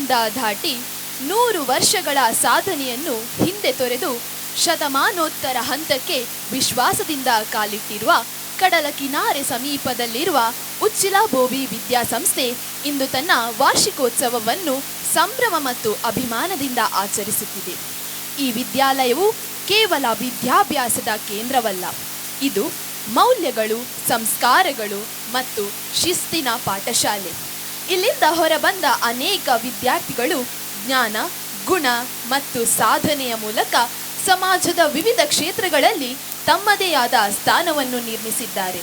ನಿರ್ಬಂಧ ದಾಟಿ 100 ವರ್ಷಗಳ ಸಾಧನೆಯನ್ನು ಹಿಂದೆ ತೊರೆದು ಶತಮಾನೋತ್ತರ ಹಂತಕ್ಕೆ ವಿಶ್ವಾಸದಿಂದ ಕಾಲಿಟ್ಟಿರುವ ಕಡಲ ಕಿನಾರೆ ಸಮೀಪದಲ್ಲಿರುವ ಉಚ್ಚಿಲ ಬೋವಿ ವಿದ್ಯಾಸಂಸ್ಥೆ ಇಂದು ತನ್ನ ವಾರ್ಷಿಕೋತ್ಸವವನ್ನು ಸಂಭ್ರಮ ಮತ್ತು ಅಭಿಮಾನದಿಂದ ಆಚರಿಸುತ್ತಿದೆ. ಈ ವಿದ್ಯಾಲಯವು ಕೇವಲ ವಿದ್ಯಾಭ್ಯಾಸದ ಕೇಂದ್ರವಲ್ಲ, ಇದು ಮೌಲ್ಯಗಳು, ಸಂಸ್ಕಾರಗಳು ಮತ್ತು ಶಿಸ್ತಿನ ಪಾಠಶಾಲೆ. ಇಲ್ಲಿಂದ ಹೊರಬಂದ ಅನೇಕ ವಿದ್ಯಾರ್ಥಿಗಳು ಜ್ಞಾನ, ಗುಣ ಮತ್ತು ಸಾಧನೆಯ ಮೂಲಕ ಸಮಾಜದ ವಿವಿಧ ಕ್ಷೇತ್ರಗಳಲ್ಲಿ ತಮ್ಮದೇ ಆದ ಸ್ಥಾನವನ್ನು ನಿರ್ಮಿಸಿದ್ದಾರೆ.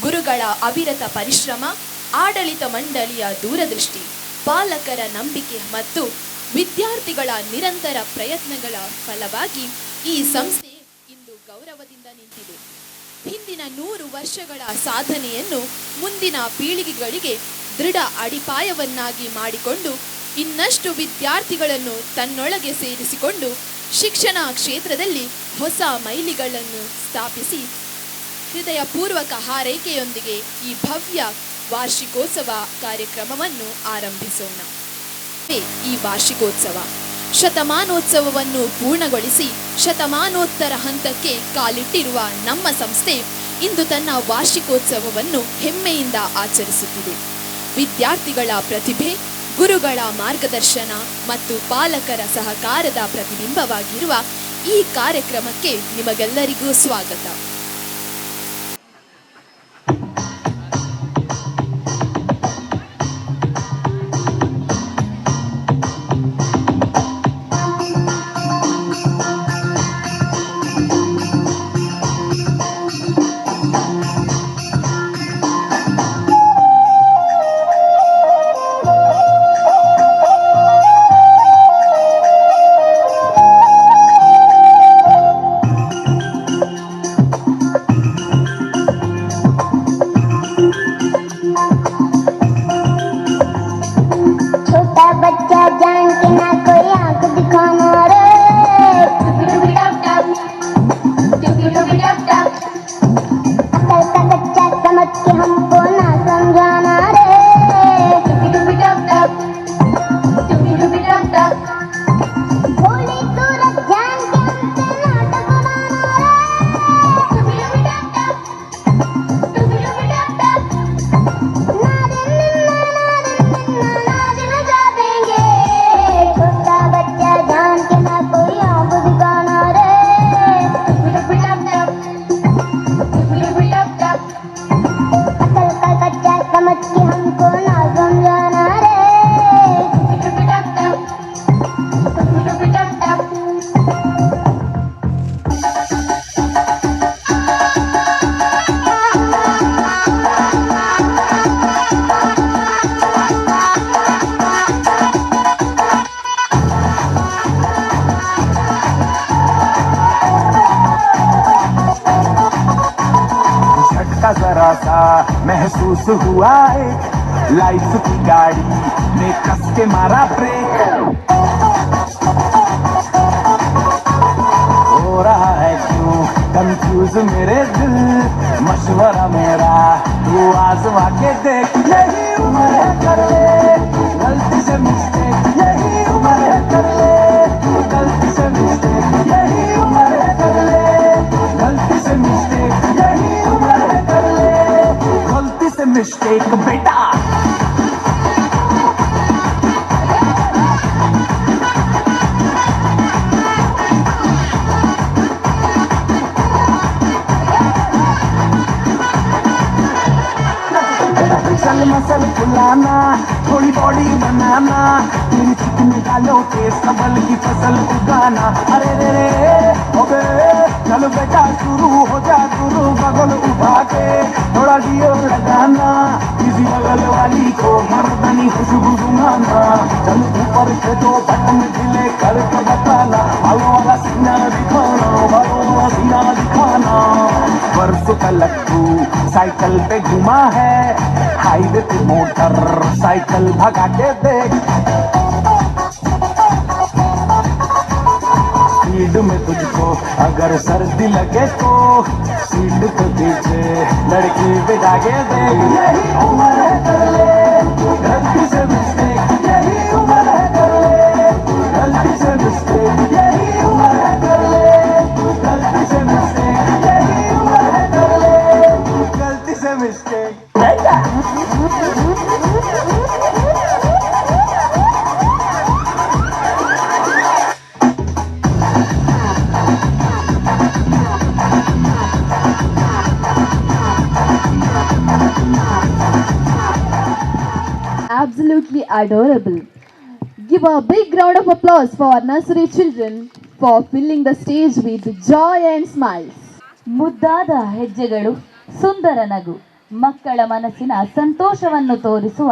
ಗುರುಗಳ ಅವಿರತ ಪರಿಶ್ರಮ, ಆಡಳಿತ ಮಂಡಳಿಯ ದೂರದೃಷ್ಟಿ, ಪಾಲಕರ ನಂಬಿಕೆ ಮತ್ತು ವಿದ್ಯಾರ್ಥಿಗಳ ನಿರಂತರ ಪ್ರಯತ್ನಗಳ ಫಲವಾಗಿ ಈ ಸಂಸ್ಥೆ ಇಂದು ಗೌರವದಿಂದ ನಿಂತಿದೆ. ಹಿಂದಿನ 100 ವರ್ಷಗಳ ಸಾಧನೆಯನ್ನು ಮುಂದಿನ ಪೀಳಿಗೆಗಳಿಗೆ ದೃಢ ಅಡಿಪಾಯವನ್ನಾಗಿ ಮಾಡಿಕೊಂಡು ಇನ್ನಷ್ಟು ವಿದ್ಯಾರ್ಥಿಗಳನ್ನು ತನ್ನೊಳಗೆ ಸೇರಿಸಿಕೊಂಡು ಶಿಕ್ಷಣ ಕ್ಷೇತ್ರದಲ್ಲಿ ಹೊಸ ಮೈಲಿಗಳನ್ನು ಸ್ಥಾಪಿಸಿ ಹೃದಯಪೂರ್ವಕ ಹಾರೈಕೆಯೊಂದಿಗೆ ಈ ಭವ್ಯ ವಾರ್ಷಿಕೋತ್ಸವ ಕಾರ್ಯಕ್ರಮವನ್ನು ಆರಂಭಿಸೋಣ. ಈ ವಾರ್ಷಿಕೋತ್ಸವ ಶತಮಾನೋತ್ಸವವನ್ನು ಪೂರ್ಣಗೊಳಿಸಿ ಶತಮಾನೋತ್ತರ ಹಂತಕ್ಕೆ ಕಾಲಿಟ್ಟಿರುವ ನಮ್ಮ ಸಂಸ್ಥೆ ಇಂದು ತನ್ನ ವಾರ್ಷಿಕೋತ್ಸವವನ್ನು ಹೆಮ್ಮೆಯಿಂದ ಆಚರಿಸುತ್ತಿದೆ. ವಿದ್ಯಾರ್ಥಿಗಳ ಪ್ರತಿಭೆ, ಗುರುಗಳ ಮಾರ್ಗದರ್ಶನ ಮತ್ತು ಪಾಲಕರ ಸಹಕಾರದ ಪ್ರತಿಬಿಂಬವಾಗಿರುವ ಈ ಕಾರ್ಯಕ್ರಮಕ್ಕೆ ನಿಮಗೆಲ್ಲರಿಗೂ ಸ್ವಾಗತ. छोटा बच्चा जान के ना कोई आंख दिखाना रे। टुपी टप टप, टुपी टुपी टप टप। अकल का कच्चा समझ के हमको ना समझाना रे। टुपी टुपी टप टप, टुपी टुपी टप टप। भोली सूरत जान के हमसे ना टकराना रे। टुपी टुपी टप टप, टुपी टुपी टप टप। ना दिन ना ना दिन ना दिन जा देंगे। छोटा बच्चा जान के ना कोई आंख दिखाना रे। टुपी टुपी टप टप, टुपी टुपी टप टप। अकल का कच्चा समझ के हमको ना समझाना रे। टुपी टुपी टप टप, टुपी टुपी टप टप। झटका जरा सा महसूस हुआ, एक लाइफ की गाड़ी ने कस के मारा ब्रेक। हो रहा है क्यों कंफ्यूज मेरे दिल, मशवरा मेरा तू आजमा के देख। यही उम्र है कर ले गलती से मिस्टेक, यही उम्र है कर ले गलती से मिस्टेक, यही उम्र है कर ले गलती से मिस्टेक, यही उम्र है कर ले गलती से मिस्टेक बेटा। चल मसल फुलाना, थोड़ी बॉडी बनाना, तेरी चिकनी गालों पे सबल की फसल उगाना। अरे रे रे ओबे चल बेटा शुरू हो जा गुरु, बगल उठा के थोड़ा डियो लगाना, किसी बगल वाली को मर्दानी खुशबू सुनाना। चल ऊपर के दो बटन ढीले करके बताना, बालों वाला सीना दिखाना, बालों वाला सीना दिखाना। बरसों का लट्टू साइकिल पे घुमा है, हाईवे पे मोटर साइकिल भगा के देख। स्पीड में तुझको अगर सर्दी लगे तो सीट पे पीछे लड़की बिठा के देख। यही उम्र है कर ले गलती से मिस्टेक, यही उम्र है। Absolutely adorable. Give a big round of applause for our nursery children for filling the stage with joy and smiles. ಮುದ್ದಾದ ಹೆಜ್ಜೆಗಳು, ಸುಂದರ ನಗು, ಮಕ್ಕಳ ಮನಸ್ಸಿನ ಸಂತೋಷವನ್ನು ತೋರಿಸುವ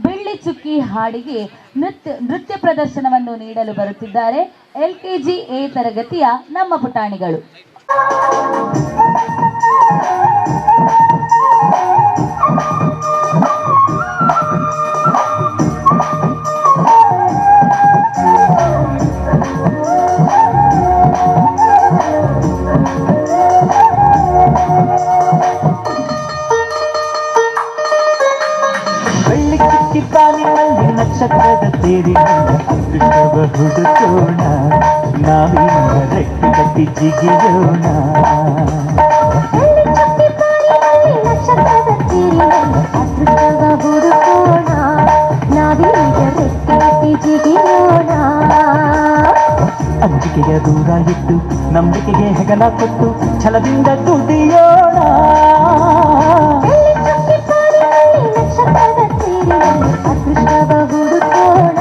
ಬೆಳ್ಳಿ ಚುಕ್ಕಿ ಹಾಡಿಗೆ ನೃತ್ಯ ನೃತ್ಯ ಪ್ರದರ್ಶನವನ್ನು ನೀಡಲು ಬರುತ್ತಿದ್ದಾರೆ ಎಲ್ಕೆಜಿ ಎ ತರಗತಿಯ ನಮ್ಮ ಪುಟಾಣಿಗಳು. ಬೆಳ್ಳಿ ಚುಕ್ಕಿ ಬಾನಿನಲ್ಲಿ ನಕ್ಷತ್ರದ ತೇರಿನಲ್ಲಿ ಅದೃಷ್ಟವ ಹುಡುಕೋಣ, ನಾವೀಗ ರೆಕ್ಕೆ ಕಟ್ಟಿ ಜಿಗಿಯೋಣ. ಬೆಳ್ಳಿ ಚುಕ್ಕಿ ಬಾನಿನಲ್ಲಿ ನಕ್ಷತ್ರದ ತೇರಿನಲ್ಲಿ ಅದೃಷ್ಟವ ಹುಡುಕೋಣ, ನಾವೀಗ ರೆಕ್ಕೆ ಕಟ್ಟಿ ಜಿಗಿಯೋಣ. ಅಂಜಿಕೆಯ ದೂರ ಇಟ್ಟು, ನಂಬಿಕೆಗೆ ಹೆಗಲ ಕೊಟ್ಟು, ಛಲದಿಂದ ದುಡಿಯೋಣ. ಬೆಳ್ಳಿ ಚುಕ್ಕಿ ಬಾನಿನಲ್ಲಿ ನಕ್ಷತ್ರದ ತೇರಿನಲ್ಲಿ ಅದೃಷ್ಟವ ಹುಡುಕೋಣ,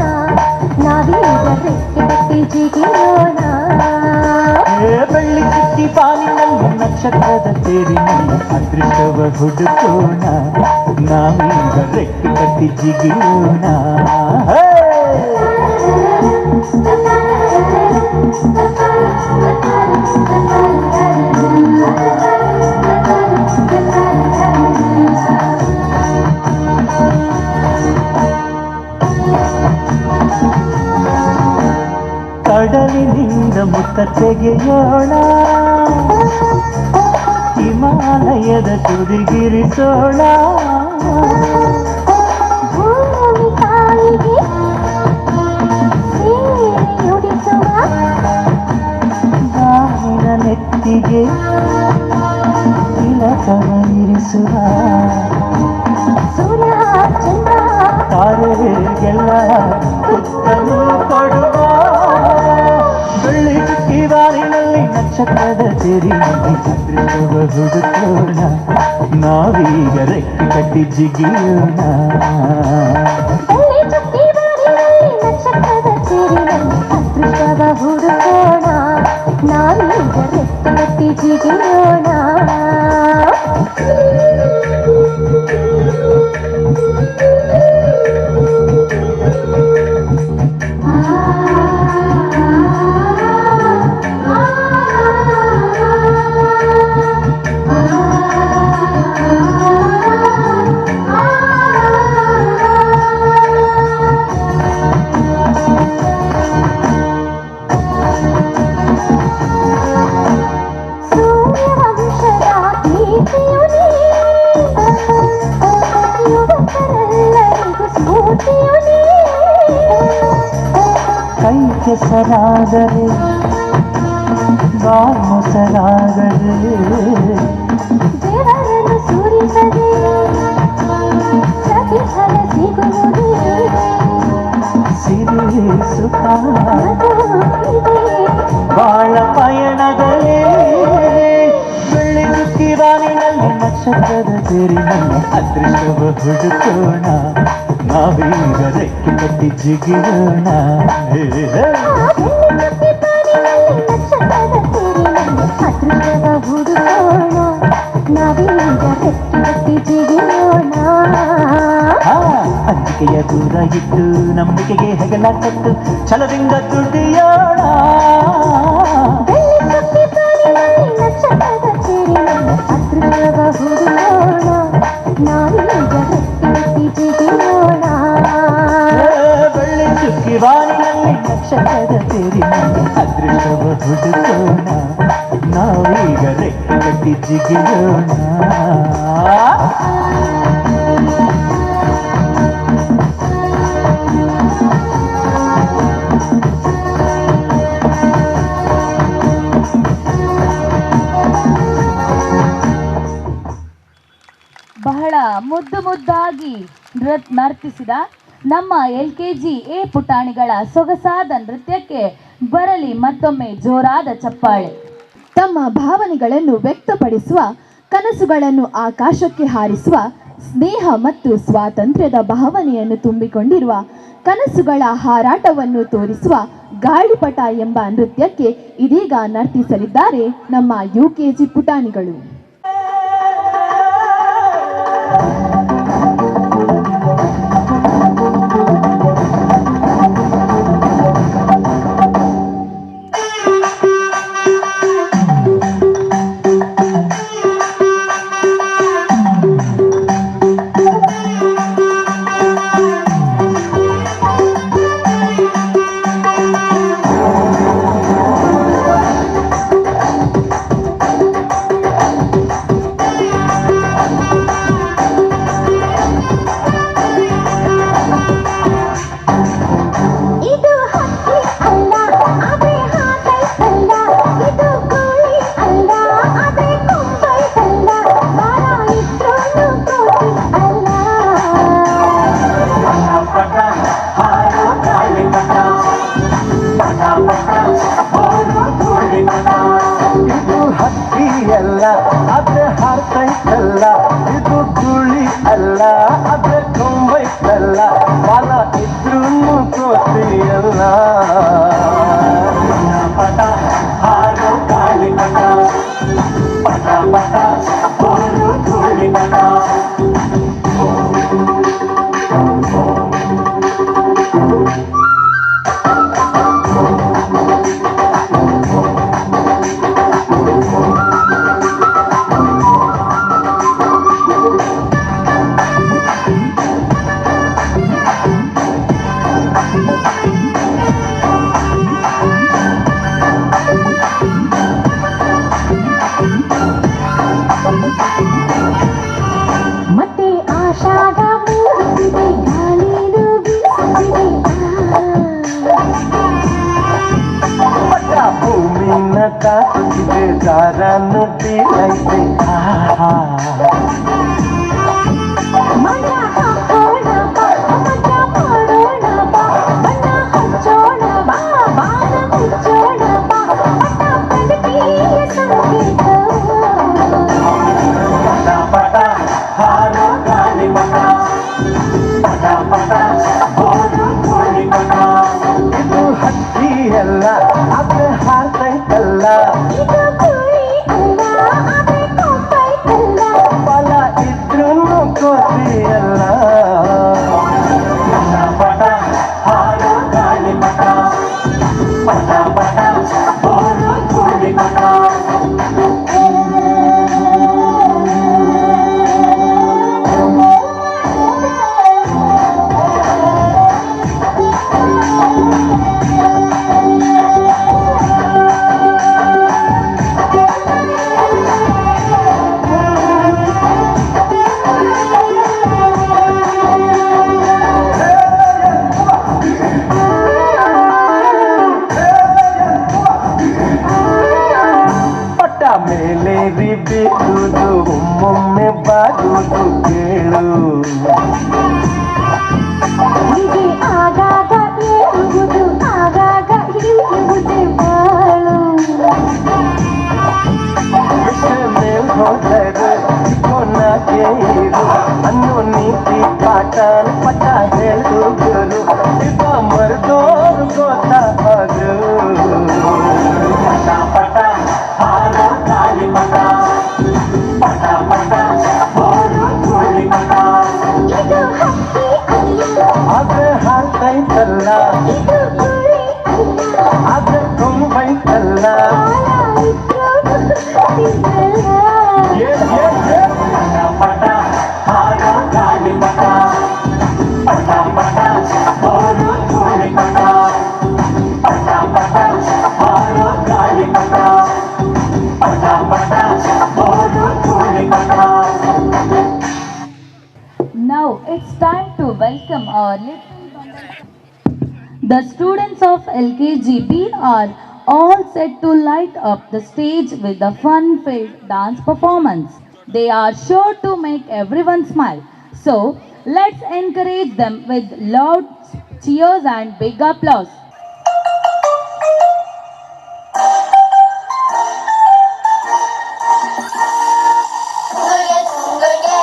ನಾವೀಗ ರೆಕ್ಕೆ ಕಟ್ಟಿ ಜಿಗಿಯೋಣ. ಏ ಬೆಳ್ಳಿ ಚುಕ್ಕಿ ಬಾನಿನಲ್ಲಿ ನಕ್ಷತ್ರದ ತೇರಿನಲ್ಲಿ ಅದೃಷ್ಟವ ಹುಡುಕೋಣ, ನಾವೀಗ ರೆಕ್ಕೆ ಕಟ್ಟಿ ಜಿಗಿಯೋಣ. ಹೇ! ಕಡಲಿನಿಂದ ಮುತ್ತ ತೆಗೆಯೋಣ, ಹಿಮಾಲಯದ ತುದಿಗಿರಿಸೋಣ. ಭೂಮಿ ತಾಯಿಗೆ ಸೀರೆಯುಡಿಸುವ, ಬಾವಿನ ನೆತ್ತಿಗೆ ತಿಲಕವ ಇರಿಸುವ, ಸೂರ್ಯ ಚಂದ್ರ ತಾರೆಗೆಲ್ಲ ಸುತ್ತಲೂ ಕೊಡುವ. ಬೆಳ್ಳಿ ಚುಕ್ಕಿ ಬಾರಿನಲ್ಲಿ ನಕ್ಷತ್ರದ ತೆರಿನಲ್ಲಿ ಅದೃಷ್ಟವ ಹುಡುಕೋಣ, ನಾವೀಗ ರೆಕ್ಕೆ ಕಟ್ಟಿ ಜಿಗಿಯೋಣ. ಬೆಳ್ಳಿ ಚುಕ್ಕಿ ಬಾರಿನಲ್ಲಿ ನಕ್ಷತ್ರದ ತೇರಿನಲ್ಲಿ ಅದೃಷ್ಟವ ಹುಡುಕೋಣ, ನಾವೀಗ ರೆಕ್ಕೆ ಕಟ್ಟಿ ಜಿಗಿಯೋಣ. ಸೂರ್ಯವಂಶದ ಕೀರ್ತಿಯು ನೀ, ಯುವಕರೆಲ್ಲರಿಗೂ ಸ್ಫೂರ್ತಿಯು ನೀ. ಕೈ ಕೆಸರಾದರೆ, ಬಾಯ್ ಮೊಸರಾದರೆ, ದೇವರನ್ನು ಸೂರಿಸದೆ ಪ್ರತಿಫಲ ಸಿಗುವುದೇ? ಸಿರಿ ಸುಖ ಅದು ಇದೆ. ಬಾಳ ಪಯಣದಲ್ಲಿ. ಬೆಳ್ಳಿ ಚುಕ್ಕಿ ಬಾನಿನಲ್ಲಿ ನಕ್ಷತ್ರದ ತೇರಿನಲ್ಲಿ ಅದೃಷ್ಟವ ಹುಡುಕೋಣ, ನಾವೀಗ ರೆಕ್ಕೆ ಕಟ್ಟಿ ಜಿಗಿಯೋಣ. ಹೇ, ಹೇ. ಆ ಬೆಳ್ಳಿ ಚುಕ್ಕಿ ಬಾನಿನಲ್ಲಿ ನಕ್ಷತ್ರದ ತೇರಿನಲ್ಲಿ ಅದೃಷ್ಟವ ಹುಡುಕೋಣ, ನಾವೀಗ ರೆಕ್ಕೆ ಕಟ್ಟಿ ಜಿಗಿಯೋಣ. ಆ, ಅಂಜಿಕೆಯ ದೂರ ಇಟ್ಟು, ನಂಬಿಕೆಗೆ ಹೆಗಲ ಕೊಟ್ಟು, ಛಲದಿಂದ ದುಡಿಯೋಣ. ಬೆಳ್ಳಿ ಚುಕ್ಕಿ ಬಾನಿನಲ್ಲಿ ನಕ್ಷತ್ರದ ತೇರಿನಲ್ಲಿ ಅದೃಷ್ಟವ ಹುಡುಕೋಣ, ನಾವೀಗ ರೆಕ್ಕೆ ಕಟ್ಟಿ ಜಿಗಿಯೋಣ. ಏ, ಬೆಳ್ಳಿ ಚುಕ್ಕಿ ಬಾನಿನಲ್ಲಿ ನಕ್ಷತ್ರದ ತೇರಿನಲ್ಲಿ ಅದೃಷ್ಟವ ಹುಡುಕೋಣ, ನಾವೀಗ ರೆಕ್ಕೆ ಕಟ್ಟಿ ಜಿಗಿಯೋಣ. ಬಹಳ ಮುದ್ದು ಮುದ್ದಾಗಿ ನರ್ತಿಸಿದ ನಮ್ಮ ಎಲ್ಕೆಜಿ ಎ ಪುಟಾಣಿಗಳ ಸೊಗಸಾದ ನೃತ್ಯಕ್ಕೆ ಬರಲಿ ಮತ್ತೊಮ್ಮೆ ಜೋರಾದ ಚಪ್ಪಾಳೆ. ತಮ್ಮ ಭಾವನೆಗಳನ್ನು ವ್ಯಕ್ತಪಡಿಸುವ, ಕನಸುಗಳನ್ನು ಆಕಾಶಕ್ಕೆ ಹಾರಿಸುವ ಸ್ನೇಹ ಮತ್ತು ಸ್ವಾತಂತ್ರ್ಯದ ಭಾವನೆಯನ್ನು ತುಂಬಿಕೊಂಡಿರುವ ಕನಸುಗಳ ಹಾರಾಟವನ್ನು ತೋರಿಸುವ ಗಾಳಿಪಟ ಎಂಬ ನೃತ್ಯಕ್ಕೆ ಇದೀಗ ನರ್ತಿಸಲಿದ್ದಾರೆ ನಮ್ಮ ಯುಕೆಜಿ ಪುಟಾಣಿಗಳು. ಇದು ಹಕ್ಕಿ ಅಲ್ಲ, ಆದ್ರೆ ಹಾಕೈತಲ್ಲ. ಇದು ಕೋಳಿ ಅಲ್ಲ, ಆದ್ರೆ ಕೊಂಬೈತಲ್ಲ. ಬಾಲ ಇದ್ರೂನು ಕೋತಿ ಅಲ್ಲ. ಇದು ಹಕ್ಕಿ ಅಲ್ಲ, ಆದ್ರೆ ಹಾರ್ತೈತಲ್ಲ. ಇದು ಗುಳಿ ಅಲ್ಲ, ಆದ್ರೆ ಕೊಂಬೈತಲ್ಲ. ಬಾಲ ಇದ್ರೂನು ಕೋತಿಯಲ್ಲ. ಪಟ ಹಾರೋ ಗಾಳಿಪಟ, ಪಟ ಪಟ ಬೋರು ಧೂಳಿಪಟ. ಮತ್ತೆ ಆಷಾಢ ಮೂಡುತ್ತಿದೆ, ಗಾಳಿನೂ ಬೀಸುತ್ತಿದೆ. ಪಟ ಭೂಮಿನ ತಾಕುತ್ತಿದೆ, ದಾರನು ಬೀಳೈತೆ. ಆಹಾ. ಮನ ಹಾಕೋಣ ಬಾ, ಮಜಾ ಮಾಡೋಣ ಬಾ, ಬಣ್ಣ ಹಚ್ಚೋಣ ಬಾ, ಬಾಣ ಮುಚ್ಚೋಣ ಬಾ, ಪಟ ಪ್ರಗತಿಯ ಸಂಕೇತ. ಪಟ ಪಟ ಹಾರೋ ಗಾಳಿಪಟ, ಪಟ ಪಟ ಬೋರು ಧೂಳಿಪಟ. ಇದು ಹಕ್ಕಿ ಅಲ್ಲ, ಆದ್ರೆ ಹಾರ್ತೈತಲ್ಲ. ಇದು ಕೋಳಿ ಅಲ್ಲ, ಆದ್ರೆ ಕೊಂಬೈತಲ್ಲ. ಬಲ ಇದ್ರೂನು ಕೋತಿಯಲ್ಲ. ಪಟ ಪಟ ಹಾರೋ ಗಾಳಿಪಟ, ಪಟ ಪಟ ಬೋರು ಧೂಳಿಪಟ. ಪಟ್ಟ ಮೇಲೇರಿ ಬೀಳುವುದು, ಒಮ್ಮೊಮ್ಮೆ ಬಾಗುವುದು ಕೇಳು. ಹೀಗೆ ಆಗಾಗ ಏರುವುದು, ಆಗಾಗ ಇಳಿಯುವುದೇ ಬಾಳು. ವಿಷ ಮೇಲ್ ಹೋದರೆ ಕೊನಗೆ ಇರು ಅನ್ನೋ ನೀತಿ ಪಾಠ ಪಟ ಹೇಳು ಗುರು. ಇದ ಮರ್ದೋರು ಗೊತ್ತಾದ್ರು. ಪಟ ಪಟ ಹಾರೋ ಗಾಳಿಪಟ, ಪಟ ಪಟ ಬೋರು ಧೂಳಿಪಟ. ಇದು ಹಕ್ಕಿ ಅಲ್ಲ, ಆದ್ರೆ ಹಾರ್ತೈತಲ್ಲ. ಇದು ಕೋಳಿ ಅಲ್ಲ, ಆದ್ರೆ ಕೊಂಬೈತಲ್ಲ. ಬಾಲ ಇದ್ರೂನು ತಿನ್ನಲ್ಲ. ಪಟ ಪಟ ಹಾರೋ ಗಾಳಿಪಟ, ಪಟ ಪಟ ಬೋರು ಧೂಳಿಪಟ, ಪಟ ಪಟ ಹಾರೋ ಗಾಳಿಪಟ, ಪಟ ಪಟ bore Dhoolipata. Now it's time to welcome our little The students of LKGB are all set to light up the stage with a fun-filled dance performance. They are sure to make everyone smile. So let's encourage them with loud cheers and big applause. 둥글게 둥글게.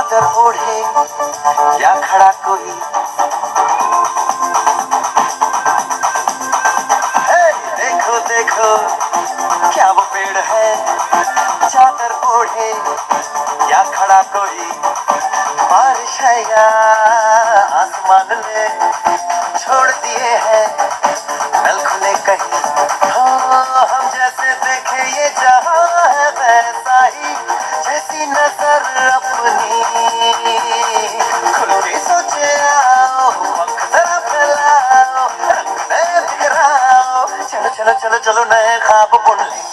चादर ओढ़े या खड़ा कोई। हे, देखो देखो क्या वो पेड़ है, चादर ओढ़े या खड़ा कोई। बारिश है या आसमान ने छोड़ दिए हैं नल खुले कहीं। हाँ, हम जैसे देखे ये जहां है वैसा ही, जैसी नजर अपनी। खुल के सोचे आओ, पंख जरा फैलाओ, रंग नए बिखराओ, चलो चलो चलो चलो नए ख्वाब बुन ले।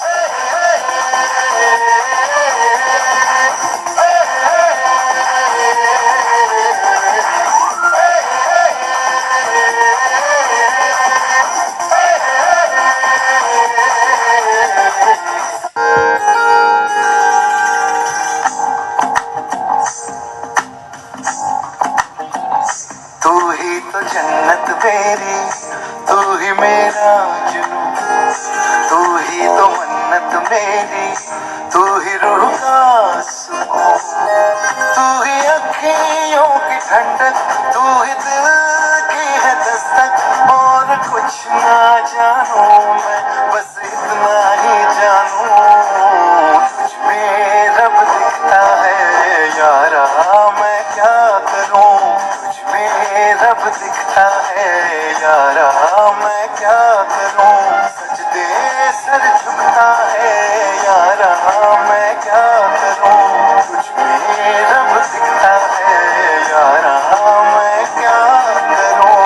तू ही तो जन्नत मेरी, तू ही मेरा जुनून, तू ही तो मन्नत मेरी, तू ही रूह का सुकून, तू ही अखियों की ठंडक, तू ही दिल की है दस्तक। और कुछ ना जानू मैं, बस इतना ही जानू, तुझ में रब दिखता है यारा मैं क्या करूं, तुझ में रब दिखता है यारा मैं क्या करूं, सजदे सर झुकता है यारा मैं क्या करूं, तुझ में रब दिखता है यारा मैं क्या करूं।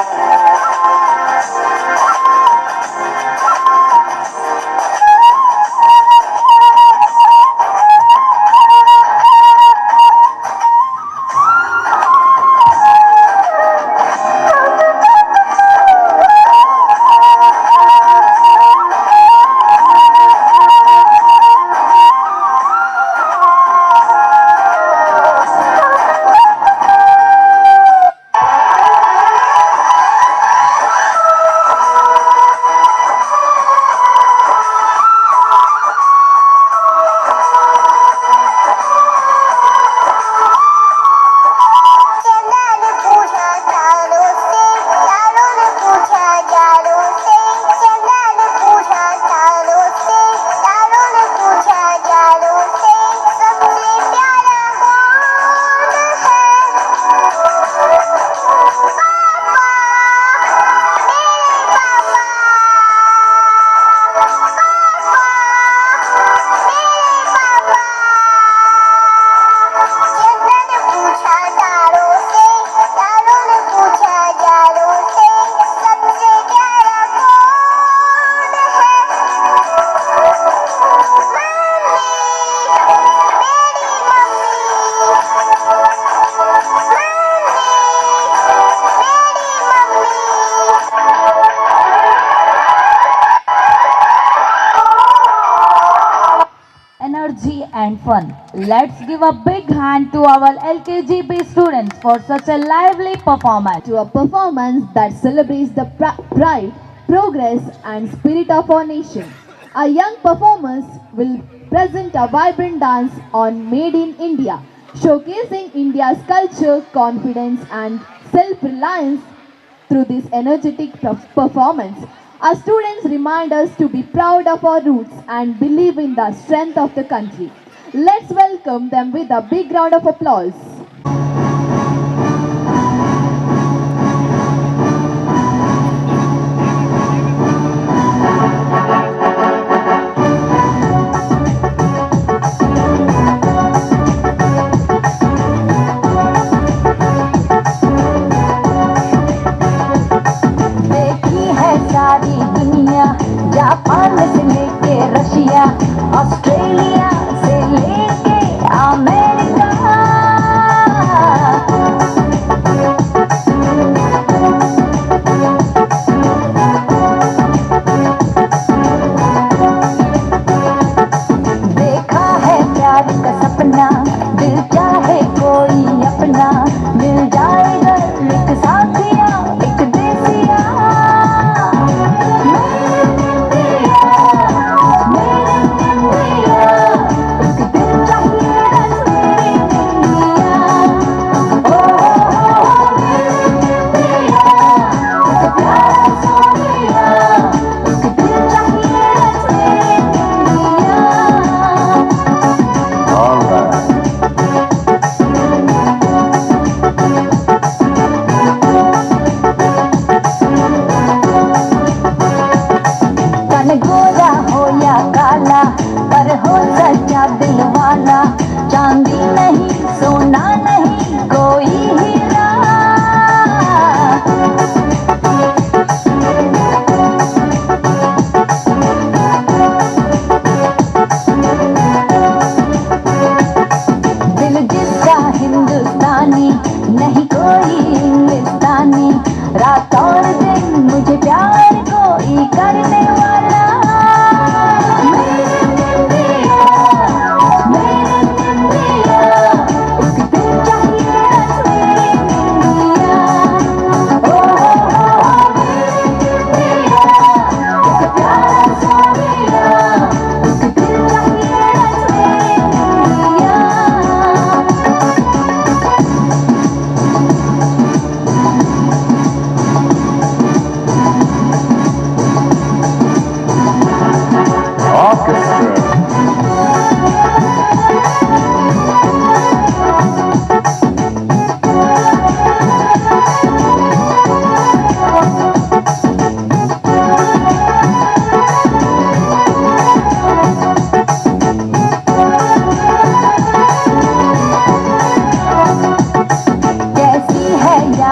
चंदा ने पूछा तारों से, तारों ने पूछा यारों से। चंदा ने पूछा तारों से, तारों ने पूछा यारों से, सबसे प्यारा कौन है? पापा, मेरे पापा, पापा, मेरे पापा। चंदा ने पूछा तारों से, तारों ने पूछा यारों से, सबसे प्यारा कौन है? मम्मी, मेरी मम्मी, मम्मी, मेरी mummy. Energy and fun. Let's give a big hand to our LKGB students for such a lively performance. To a performance that celebrates the pride, progress, and spirit of our nation. Our young performers will present a vibrant dance on Made in India, showcasing India's culture, confidence, and self reliance through this energetic performance. Our students remind us to be proud of our roots and believe in the strength of the country. Let's welcome them with a big round of applause. देखी है सारी दुनिया, Japan से लेके Russia, Australia से लेके America.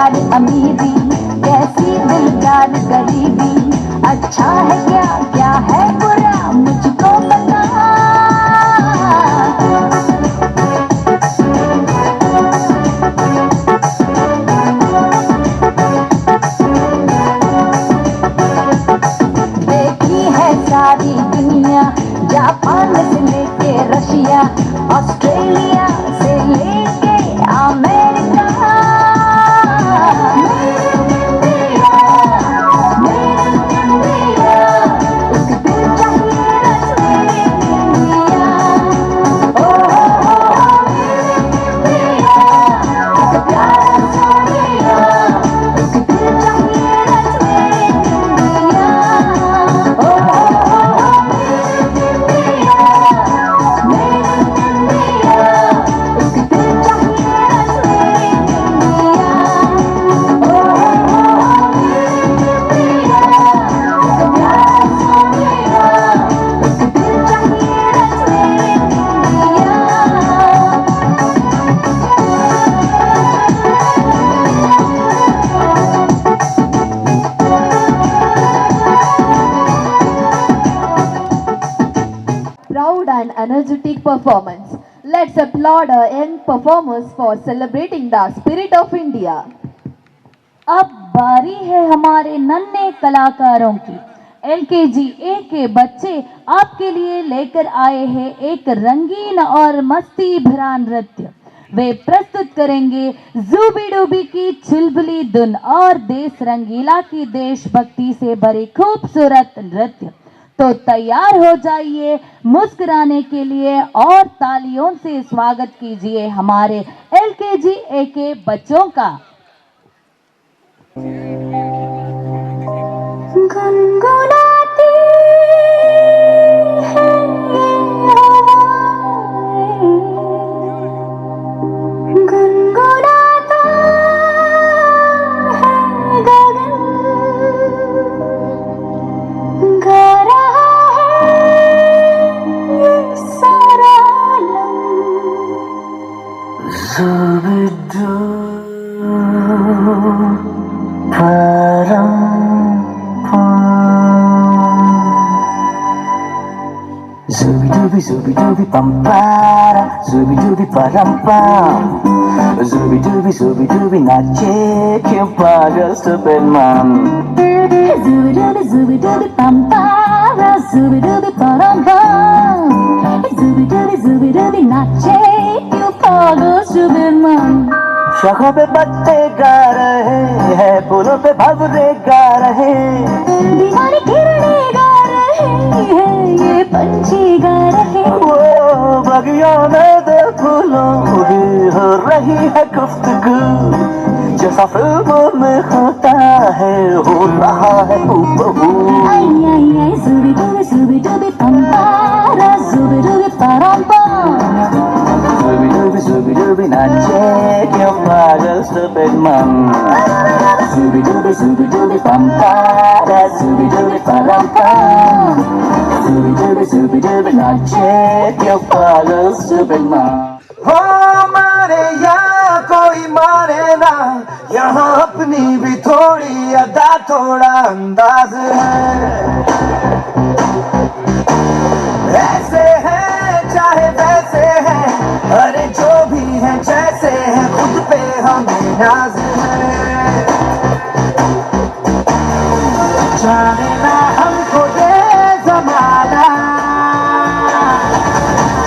दिलदार अमीरी, कैसी दिलदार गरीबी, अच्छा है क्या क्या है बुरा मुझको बता। देखी है सारी दुनिया, जापान से लेके रशिया, ऑस्ट्रेलिया से लेके अमेरिका। मेरे इंडिया, मेरे इंडिया, एक दिल चाहिए बस मेरे इंडिया। ओ हो हो हो, मेरे इंडिया, एक प्यारा सा इंडिया, एक दिल चाहिए बस मेरे इंडिया। ओ हो हो हो, मेरे इंडिया, मेरे इंडिया, एक दिल चाहिए बस मेरे इंडिया। ओ हो हो हो, मेरे इंडिया, एक प्यारा सा इंडिया, एक दिल चाहिए बस मेरे India. Proud and energetic performance. Let's applaud our young performers for celebrating the spirit of India. अब बारी है हमारे नन्हे कलाकारों की। एलकेजी ए के बच्चे आपके लिए लेकर आए हैं एक रंगीन और मस्ती भरा नृत्य। वे प्रस्तुत करेंगे जूबी डूबी की चुलबुली धुन और देश रंगीला की देशभक्ति से भरे खूबसूरत नृत्य। तो तैयार हो जाइए मुस्कुराने के लिए और तालियों से स्वागत कीजिए हमारे एलकेजी ए के बच्चों का। गुनगुनाती है ये हवाएं, गुनगुनाता है गगन, गा रहा है ये सारा आलम। Zubidu param pam. Zubidubi zubidubi pam para, zubidubi param pam. Zubidubi zubidubi nache kyun pagal stupid man. Zubidubi zubidubi pam para, zubidubi param pam. Zubidubi zubidubi नाचे क्यों पागल stupid man. शाखों पे पत्ते गा रहे हैं, फूलों पे भंवरे गा रहे। दीवाने किरणें गा रहे हैं, ये पंछी गा रहे। वो बगिया में दो फूलों की हो रही है गुफ्तगू, जैसा फिल्मों में होता है हो रहा है हूबहू। आई आई आई zubidubi zubidubi pam para, zubidubi param pam. Zubidubi zubidubi नाचे क्यों पागल stupid man. Zubidubi zubidubi pam para, zubidubi param pam. Zubidubi zubidubi नाचे क्यों पागल stupid man. हो मारे या कोई मारे ना, यहाँ अपनी भी थोड़ी अदा थोड़ा अंदाज है। ऐसे हैं चाहे वैसे हैं, अरे जो भी है जैसे हैं, खुद पे हमें नाज है। जाने ना हमको ये जमाना,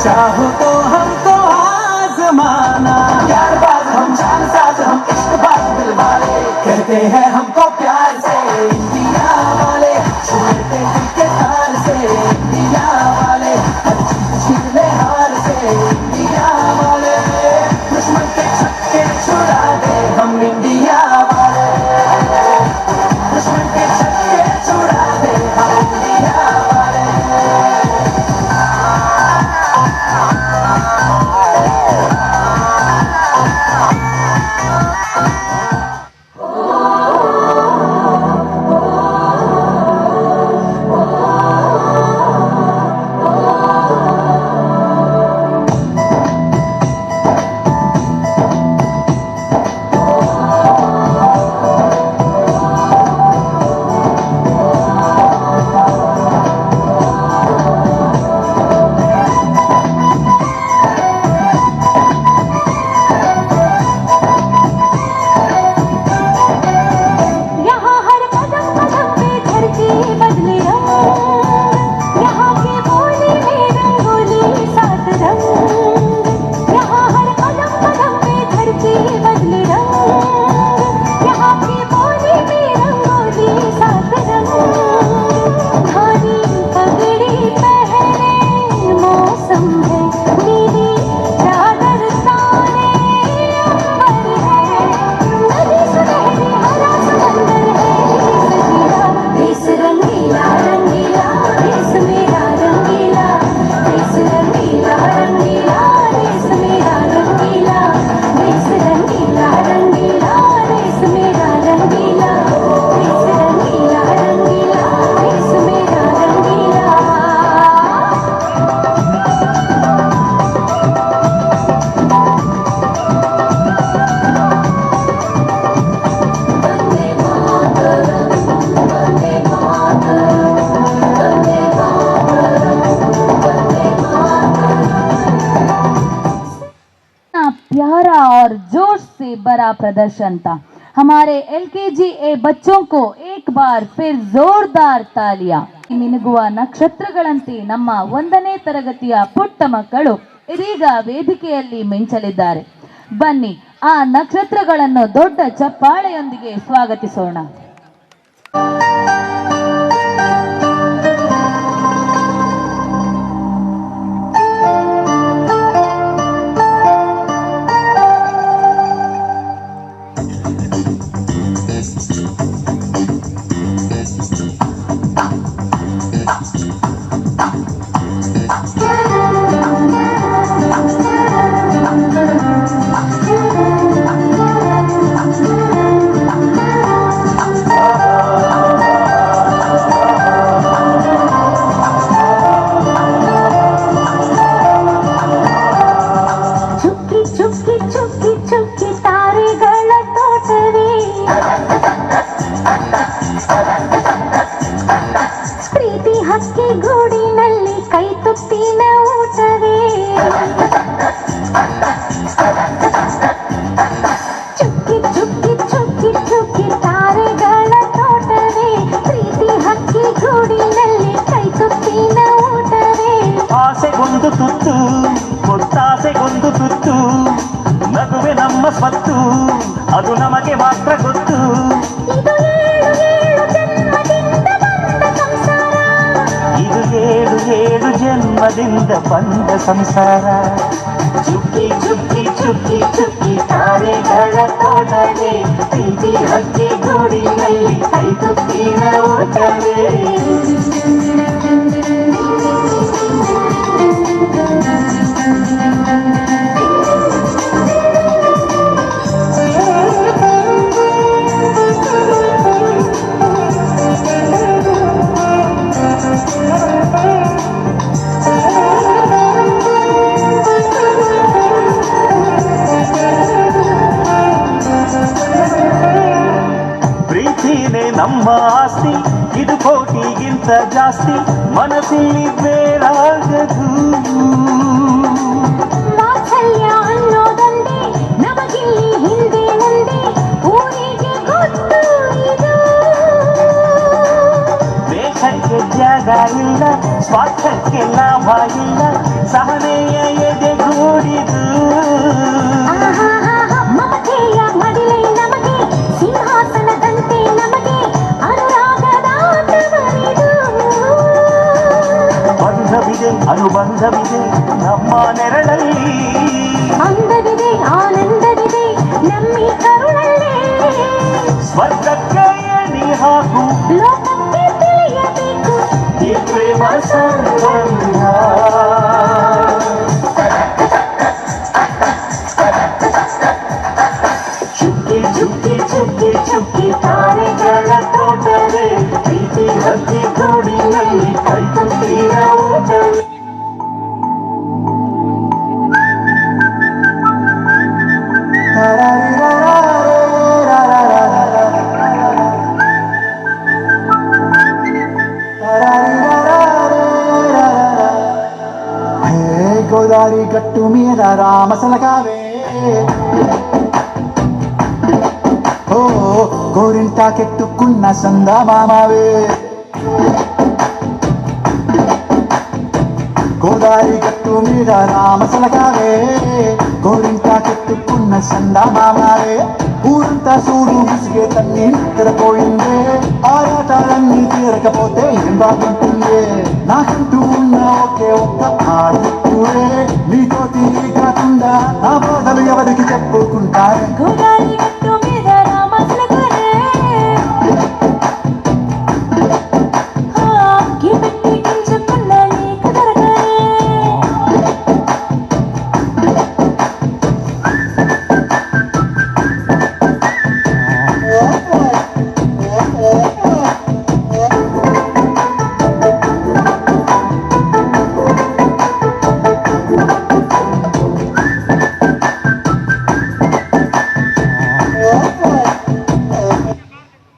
चाहो तो हमको आजमाना। प्यार बाज हम, जान साज हम, इश्क बाज दिल वाले, कहते हैं हमको प्यार से इंडिया वाले। छूते दिल के तार से इंडिया वाले, हर जीत छीन ले हार से इंडिया वाले। दुश्मन के छक्के छुड़ा दे हम इंडिया वाले, दुश्मन के छक्के छुड़ा दे हम इंडिया वाले। बड़ा प्रदर्शन था। हमारे एलकेजी ए बच्चों को एक बार फिर जोरदार तालियां। ಮಿನುಗುವ ನಕ್ಷತ್ರಗಳಂತೆ ನಮ್ಮ ಒಂದನೇ ತರಗತಿಯ ಪುಟ್ಟ ಮಕ್ಕಳು ಇದೀಗ ವೇದಿಕೆಯಲ್ಲಿ ಮಿಂಚಲಿದ್ದಾರೆ. ಬನ್ನಿ, ಆ ನಕ್ಷತ್ರಗಳನ್ನು ದೊಡ್ಡ ಚಪ್ಪಾಳೆಯೊಂದಿಗೆ ಸ್ವಾಗತಿಸೋಣ. ಚುಕ್ಕಿ ಚುಕ್ಕಿ ಚುಕ್ಕಿ ಚುಕ್ಕಿ ತಾರೆಗಳ ತೋಟವೇ, ಪ್ರೀತಿ ಹಕ್ಕಿ ಗೂಡಿನಲ್ಲಿ ಕೈ ತುತ್ತಿನ ಊಟವೇ. ಚುಕ್ಕಿ ಚುಕ್ಕಿ ಚುಕ್ಕಿ ಚುಕ್ಕಿ ತಾರೆಗಳ ತೋಟವೇ, ಪ್ರೀತಿ ಹಕ್ಕಿ ಗೂಡಿನಲ್ಲಿ ಕೈ ತುತ್ತಿನ ಊಟವೇ. ಆಸೆಗೊಂದು ತುತ್ತು, ಒತ್ತಾಸೆಗೊಂದು ತುತ್ತು, ನಗುವೆ ನಮ್ಮ ಸ್ವತ್ತು, ಅದು ನಮಗೆ ಮಾತ್ರ ಗೊತ್ತು. ಇದು ಏಳು ಏಳು ಜನ್ಮದಿಂದ ಬಂದ ಸಂಸಾರ. ಇದು ಏಳು ಏಳು ಜನ್ಮದಿಂದ ಬಂದ ಸಂಸಾರ. ಚುಕ್ಕಿ ಚುಕ್ಕಿ ಚುಕ್ಕಿ ಚುಕ್ಕಿ ತಾರೆಗಳ ತೋಟವೇ, ಪ್ರೀತಿ ಹಕ್ಕಿ ಗೂಡಿನಲ್ಲಿ ಕೈ ತುತ್ತಿನ ಊಟವೇ. ಪ್ರೀತಿನೇ ನಮ್ಮ ಆಸ್ತಿ, ಇದು ಕೋಟಿಗಿಂತ ಜಾಸ್ತಿ, ಮನಸ್ಸಿಲ್ಲಿ ಬೇರಾಗದು. ವಾತ್ಸಲ್ಯ ಅನ್ನೋದೊಂದೇ ನಮಗಿಲ್ಲಿ ಹಿಂದೆ ಮುಂದೆ ಊರಿಗೆ ಗೊತ್ತು ಇದು. ದ್ವೇಷಕ್ಕೆ ಜಾಗ ಇಲ್ಲ, ಸ್ವಾರ್ಥಕ್ಕೆ ಲಾಭ ಇಲ್ಲ, ಸಹನೆಯ ಎದೆಗೂಡಿದು. ಆಹಾಹಾಹಾ, ಮಮತೆಯ ಮಡಿಲೇ ನಮಗೆ, ಸಿಂಹಾಸನದಂತೆ ನಮಗೆ ಅನುರಾಗದ ತವರಿದು. ಬಂಧವಿದೆ, ಅನುಬಂಧವಿದೆ ನಮ್ಮ ನೆರಳಲ್ಲಿ. ಅಂದವಿದೆ, ಆನಂದವಿದೆ ನಮ್ಮಿ ಕರುಳಲ್ಲೇ. ಸ್ವರ್ಗಕ್ಕೆ ಎಣಿ ಹಾಕು, ಲೋಕಕ್ಕೆ ತಿಳಿಯಬೇಕು ಈ ಪ್ರೇಮ ಸಂಬಂಧ. ಚುಕ್ಕಿ ಚುಕ್ಕಿ ಚುಕ್ಕಿ ಚುಕ್ಕಿ ತಾರೆಗಳ ತೋಟವೇ, ಪ್ರೀತಿ ಹಕ್ಕಿ ಗೂಡಿನಲ್ಲಿ ಕೈ ತುತ್ತಿನ ಊಟವೇ. హే గోదారి గట్టు మీద రామసలకావే, ఓ గోరింటాకెట్టుకున్న సందమామవే. గోదారి గట్టు మీద రామసలకావే, గోరింటాకెట్టుకున్న సందమామవే. ఊరంతా సూడు ముసిగే తన్ని నిద్రపోయిందే, ఆరాటాలన్నీ తీరకపోతే ఏం బాగుంటుంది? నాకంటూ ఉన్న ఒకే ఒక్క ఆడుకురే, నీతో తీరకుండా నా బాధలు ఎవరికి చెప్పుకుంటారే? గోదారి గట్టు మీద రామచిలకరే, పెట్టి గింజుకున్న నీకు దొరకరే.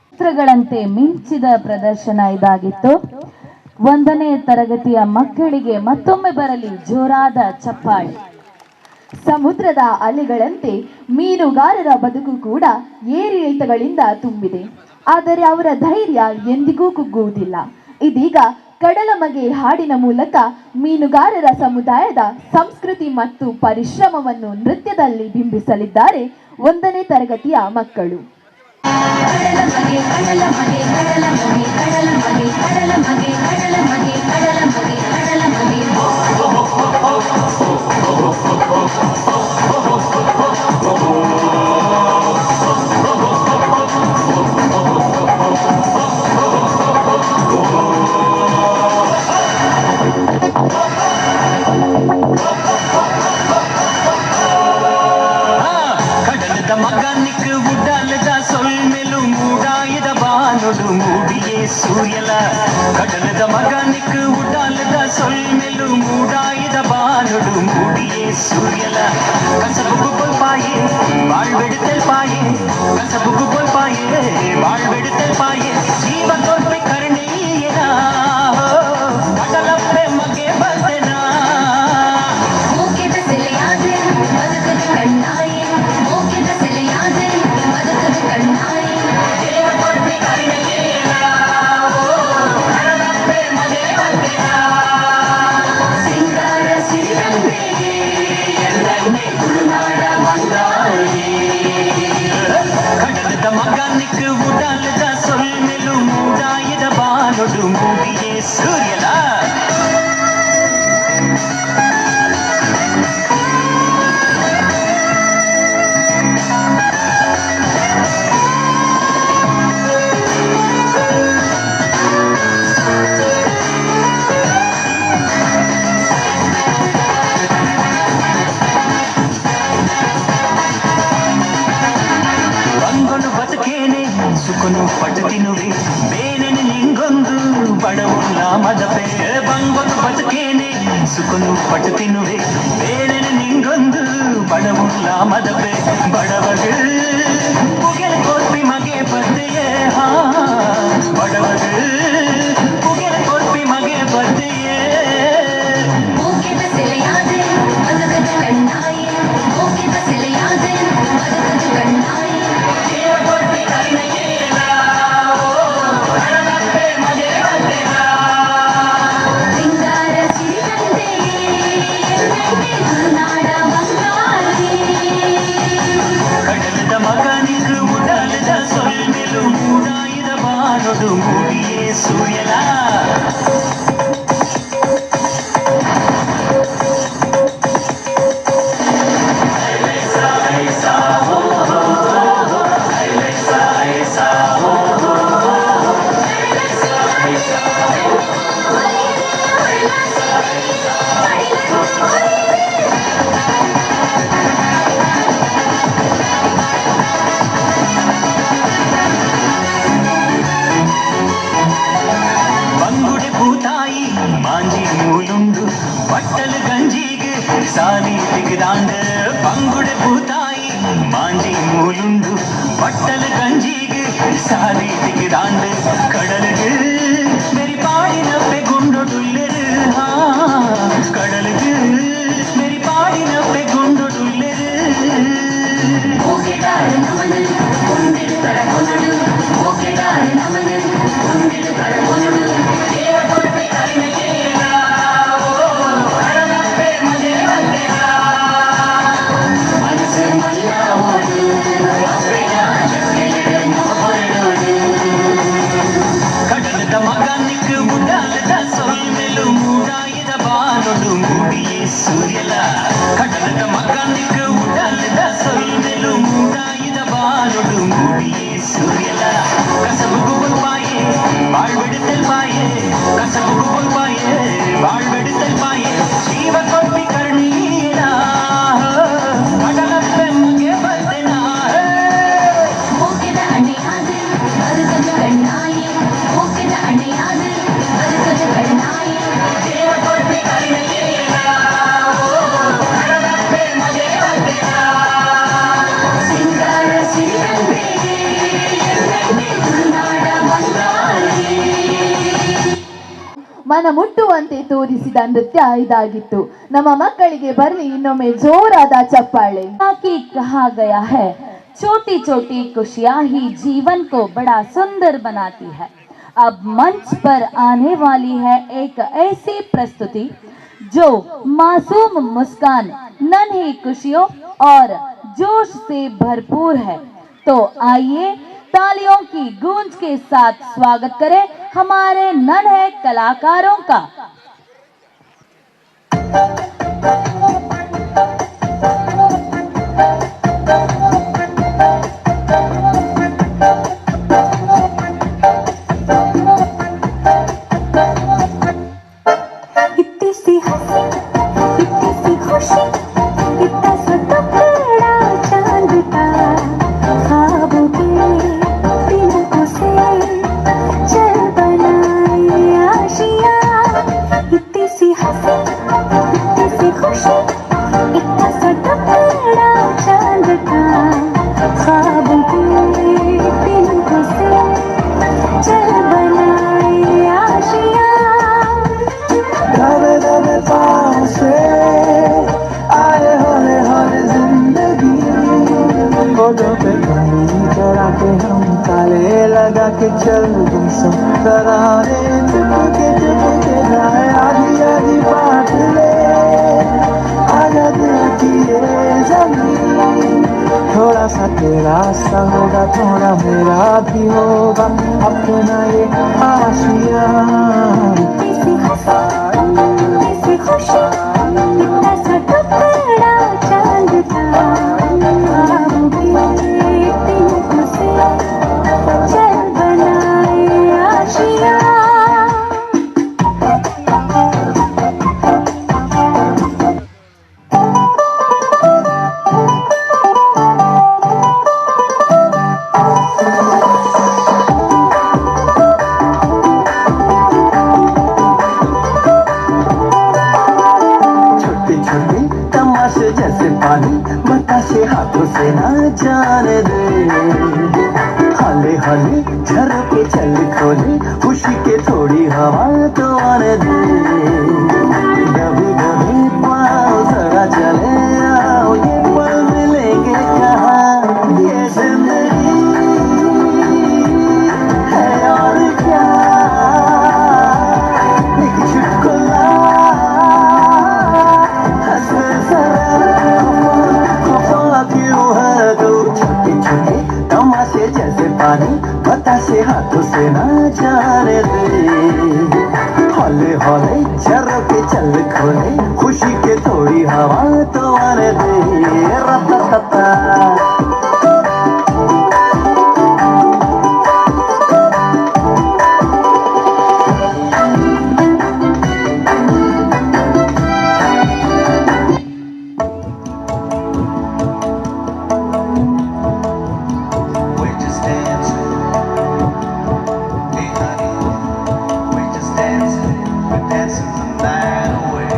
ನಕ್ಷತ್ರಗಳಂತೆ ಮಿಂಚಿದ ಪ್ರದರ್ಶನ ಇದಾಗಿತ್ತು. ಒಂದನೇ ತರಗತಿಯ ಮಕ್ಕಳಿಗೆ ಮತ್ತೊಮ್ಮೆ ಬರಲಿ ಜೋರಾದ ಚಪ್ಪಾಳೆ. ಸಮುದ್ರದ ಅಲೆಗಳಂತೆ ಮೀನುಗಾರರ ಬದುಕು ಕೂಡ ಏರಿಳಿತಗಳಿಂದ ತುಂಬಿದೆ. ಆದರೆ ಅವರ ಧೈರ್ಯ ಎಂದಿಗೂ ಕುಗ್ಗುವುದಿಲ್ಲ. ಇದೀಗ ಕಡಲಮಗೆ ಹಾಡಿನ ಮೂಲಕ ಮೀನುಗಾರರ ಸಮುದಾಯದ ಸಂಸ್ಕೃತಿ ಮತ್ತು ಪರಿಶ್ರಮವನ್ನು ನೃತ್ಯದಲ್ಲಿ ಬಿಂಬಿಸಲಿದ್ದಾರೆ ಒಂದನೇ ತರಗತಿಯ ಮಕ್ಕಳು. ಕಡಲ ಮಗೆ, ಕಡಲ ಮಗೆ, ಕಡಲ ಮಗೆ, ಕಡಲ ಮಗೆ, ಕಡಲ ಮಗೆ, ಕಡಲ ಮಗೆ, ಕಡಲ ಮಗೆ, ಕಡಲ ಮಗೆ. ಕಡಲದ ಮಗನಿಕ್ ಉಡಲದ ಸೊಲ್ಮೆಲು ಮೂಡಾಯದ ಬಾನೊಡು ಮೂಡಿಯೇ ಸೂರ್ಯಲ. ಕಡಲದ ಮಗನಿಕ್ ಉಡಲದ ಸೊಲ್ಮೆಲು ಮೂಡಾಯದ ಬಾನೊಡು ಮೂಡಿಯೇ ಸೂರ್ಯಲ. ಕಸಬುಗು ಬೊಲ್ಪಾಯೆ ಬಾಳ್ವೆಡುತ್ತಲ್ಪಾಯೆ, ಕಸಬುಗು ಬೊಲ್ಪಾಯೆ ಬಾಳ್ವೆಡುತ್ತಲ್ಪಾಯೆ, ಜೀವ ಕೊರ್ಪೆ ಕರ್ಣೀಯನ ಕಡಲಪ್ಪೆ ಮಗೆ ಬಂದೆನಾ. ಮೋಕೆದ ಸೆಲೆಯಾದೆ ಬದುಕದ ಕಣ್ಣಾಯೆ, ಮೋಕೆದ ಸೆಲೆಯಾದೆ ಬದುಕದ ಕಣ್ಣಾಯೆ. ಸಿಂಗಾರ ಸಿರಿರಂಬೆ ಎಲ್ಲನ್ನೇ ತುಳುನಾಡ ಬಂಗಾರಿ. ಕಡಲದ ಮಗನಿಕ್ ಉಡಲದ ಸೊಲ್ಮೆಲು ಮೂಡಾಯದ ಬಾನೊಡು ಮೂಡಿಯೇ ಸೂರ್ಯಲ. ಬಂಗೊನು ಬದುಕೇನೆ ಸುಖನು ಪಟ್ಟು ತಿನ್ನುವೆ, ಬೇನೆನೆ ನಿಂಗೊಂದು ಬಡವುಲ್ಲ ಮದಪೆ. ಬಂಗೊನು ಬದುಕೇನೆ ಸುಖನು ಪಟ್ಟು ತಿನ್ನುವೆ, ಬೇನೆನೆ ನಿಂಗೊಂದು ಬಡವುಲ್ಲ ಮದಪೆ. ಬಡವಗು ಪುಗೆಲ್ ಕೊರ್ಪಿ ಮಗೆ ಬದ್ದೆಯೇ, ಹಾ, ಬಡವಗು ಪುಗೆಲ್ ಕೊರ್ಪಿ ಮಗೆ ಬದ್ದೆಯೇ. ಮೋಕೆದ ಸೆಲೆಯಾದೆ ಬದುಕದ ಕಣ್ಣಾಯೆ, ಮೋಕೆದ ಸೆಲೆಯಾದೆ ಬದುಕದ ಕಣ್ಣಾಯೆ. ಸಿಂಗಾರ ಸಿರಿರಂಬೆ ಎಲ್ಲನ್ನೇ ತುಳುನಾಡ ಬಂಗಾರಿ. ಕಡಲದ ಮಗನಿಗೆ ಉಡಲದ ಸೊಲ್ಮೆಲು ಮೂಡಾಯಿದ ಬಾನೊಡು ಮೂಡಿಯೇ ಸೂರ್ಯಲ. ಬಂಗುಡೆ ಪೂತಾಯಿ ಮಾಂಜಿ ಮೂಲುಂಡು, ಬಟ್ಟಲು ಗಂಜಿಗೆ ಸಾಲಿ ತಿಗದಾಂಡ. ಬಂಗುಡೆ ಪೂತಾಯಿ ಮಾಂಜಿ ಮೂಲುಂಡು, ಬಟ್ಟಲು ಗಂಜಿಗೆ ಸಾಲಿ ತಿಗದಾಂಡ. ಕಡಲಿಗೆ ಮೆರಿ ಪಾಡಿನಪ್ಪೆ ಗುಂಡೊಡುಲ್ಲೆರು, ಹಾ, ಕಡಲಿಗೆ ಮೆರಿ ಪಾಡಿನಪ್ಪೆ ಗುಂಡೊಡುಲ್ಲೆರು. ಮೋಕೆದಾರ ನಮನ కుండిడు ಕರಕೊನಡು, ಮೋಕೆದಾರ ನಮನ కుండిడు ಕರಕೊನಡು. ಮನಸ್ಸು ಮಲ್ಲ ಓಡು ಜಕ್ಕೆಲೆಡು ಮೊರಡೋಡು. ಕಡಲದ ಮಗನಿಕ್ ಉಡಲದ ಸೊಲ್ಮೆಲು ಮೂಡಾಯದ ಬಾನೊಡು ಮೂಡಿಯೇ ಸೂರ್ಯಲ. ಕಡಲದ ಮಗನಿಕ್ ಉಡಲದ ಸೊಲ್ಮೆಲು ಮೂಡಾಯದ ಬಾನೊಡು ಮೂಡಿಯೇ ಸೂರ್ಯಲ. ಕಸಬುಗು ಬೊಲ್ಪಾಯೆ ಬಾಳ್ವೆಡುತ್ತಲ್ಪಾಯೆ, ಕಸಬುಗು ಬೊಲ್ಪಾಯೆ ಬಾಳ್ವೆಡುತ್ತಲ್ಪಾಯೆ, ಜೀವ ಕೊರ್ಪಿ ಕರ್ಣೀಯನ ಕಡಲಪ್ಪೆ ಮಗೆ ಬಂದೆನಾ. ಮೋಕೆದ ಅಣೆಯಾದೆ ಬದುಕದ ಕಣ್ಣಾಯೆ, ಮೋಕೆದ ಅಣೆಯಾದೆ ಬದುಕದ ಕಣ್ಣಾಯೆ. ಸಿಂಗಾರ ಸಿರಿರಂಬೆ. ಮನ ಮುಟ್ಟುವಂತೆ ತೋರಿಸಿದ ನೃತ್ಯ ಇದಾಗಿತ್ತು. ನಮ್ಮ ಮಕ್ಕಳಿಗೆ ಬರಲಿ ಇನ್ನೊಮ್ಮೆ ಜೋರಾದ ಚಪ್ಪಾಳೆ. की कहा गया है, छोटी छोटी खुशियां ही जीवन को बड़ा सुंदर बनाती है। अब मंच पर आने वाली है एक ऐसी प्रस्तुति जो मासूम मुस्कान, नन्ही खुशियों और जोश से भरपूर है। तो आइए, तालियों की गूंज के साथ स्वागत करें हमारे नन्हे कलाकारों का। इतनी सी हंसी, इतनी सी खुशी, इतना सा टुकड़ा चांद का, ख्वाबों के तिनकों से चल बनाए आशियां। इतनी सी हंसी, इतनी सी खुशी, इतना सा टुकड़ा चांद का, ख्वाबों के तिनकों से चल बनाए आशियां। दबे दबे पाँव से आए हौले हौले जिंदगी, होठों पे पानी चढ़ा के हम ताले लगा के चल गुमसुम तराने चुपके चुपके जाए, आधी आधी बांट ले, आजा दिल की ये जमीन। थोड़ा सा तेरा सा होगा, थोड़ा मेरा भी होगा, अपना ये आशियां। इतनी सी हंसी, इतनी सी खुशी, इतना सा टुकड़ा चांद का, ख्वाबों के तिनकों से चल बनाए आशियां। छोटे छोटे तमाशे जैसे पानी बताशे हाथों से ना जाने दे, हौले हौले झरोके चल खोले, खुशी के थोड़ी हवा तो आने दे। दबे दबे पाँव जरा चले आओ, ये पल मिलेंगे कहाँ, ये जिंदगी है और क्या, एक चुटकुला हंस जरा, खफा क्यों है तू। छोटे छोटे तमाशे जैसे पानी बताशे हाथों से ना जाने दे, हौले हौले झरोके चल खोले, खुशी के थोड़ी हवा तो आने दे। रता। We're just dancing. Hey, honey, we're just dancing. We're dancing the night away.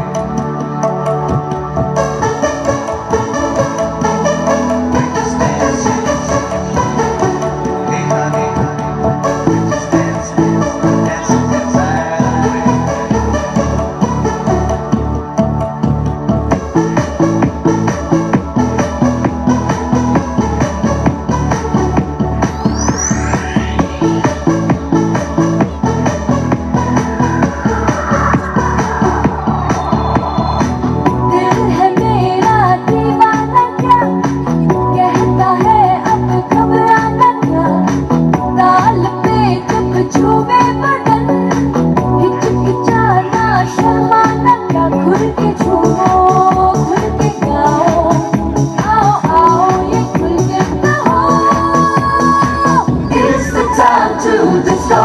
We're just dancing. Hey, honey, we're just dancing. Dancing the night away. दिल है मेरा दीवाना क्या कहता है, अब घबराना क्या, ताल पे जब झूमे बदन, हिचकिचाना शर्माना क्या, खुल के झूमो, खुल के गाओ, आओ आओ ये खुल के कहो। It's the time to disco.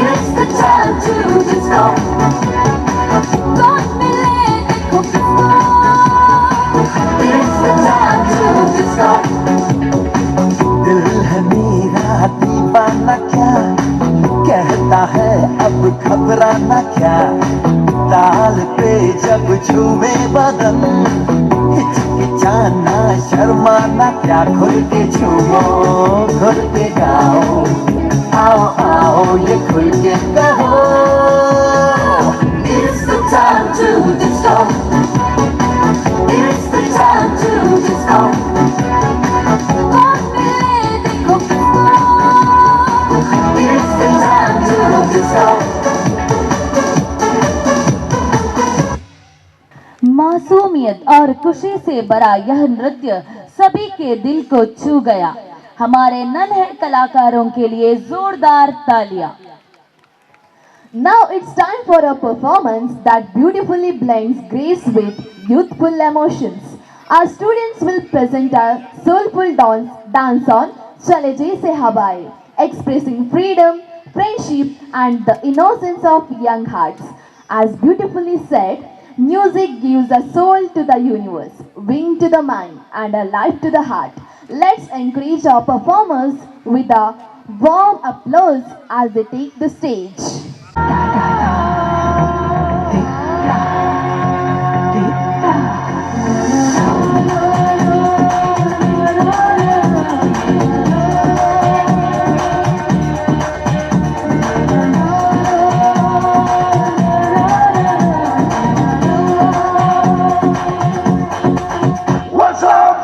It's the time to disco. कौन मिले देखो किसको। It's the time to disco. दिल है मेरा दीवाना क्या कहता है, अब घबराना क्या, ताल पे जब झूमे बदन, हिचकिचाना शर्माना क्या, खुल के झूमो, खुल के गाओ, आओ आओ ये खुल के कहो। मासूमियत और खुशी से भरा यह नृत्य सभी के दिल को छू गया। हमारे नन्हे कलाकारों के लिए जोरदार तालियां। Now it's time for a performance that beautifully blends grace with youthful emotions. Our students will present a soulful dance on Chale Jaise Hawaye, expressing freedom, friendship, and the innocence of young hearts. As beautifully said, music gives a soul to the universe, wing to the mind, and a life to the heart. Let's encourage our performers with a warm applause as they take the stage. What's up?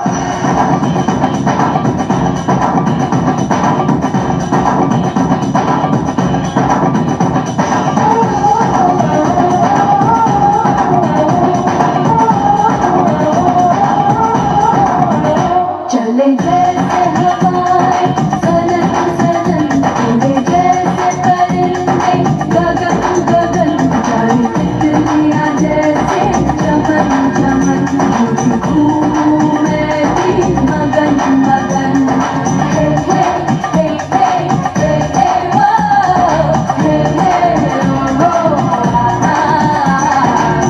चले जैसे हवाएं सनन सनन, उड़े जैसे परिंदे गगन गगन, जाए तितलियां जैसे चमन चमन, घूमूं मैं भी मगन मगन। हे हे हे हे हे हे वो, हे हे ओ आ,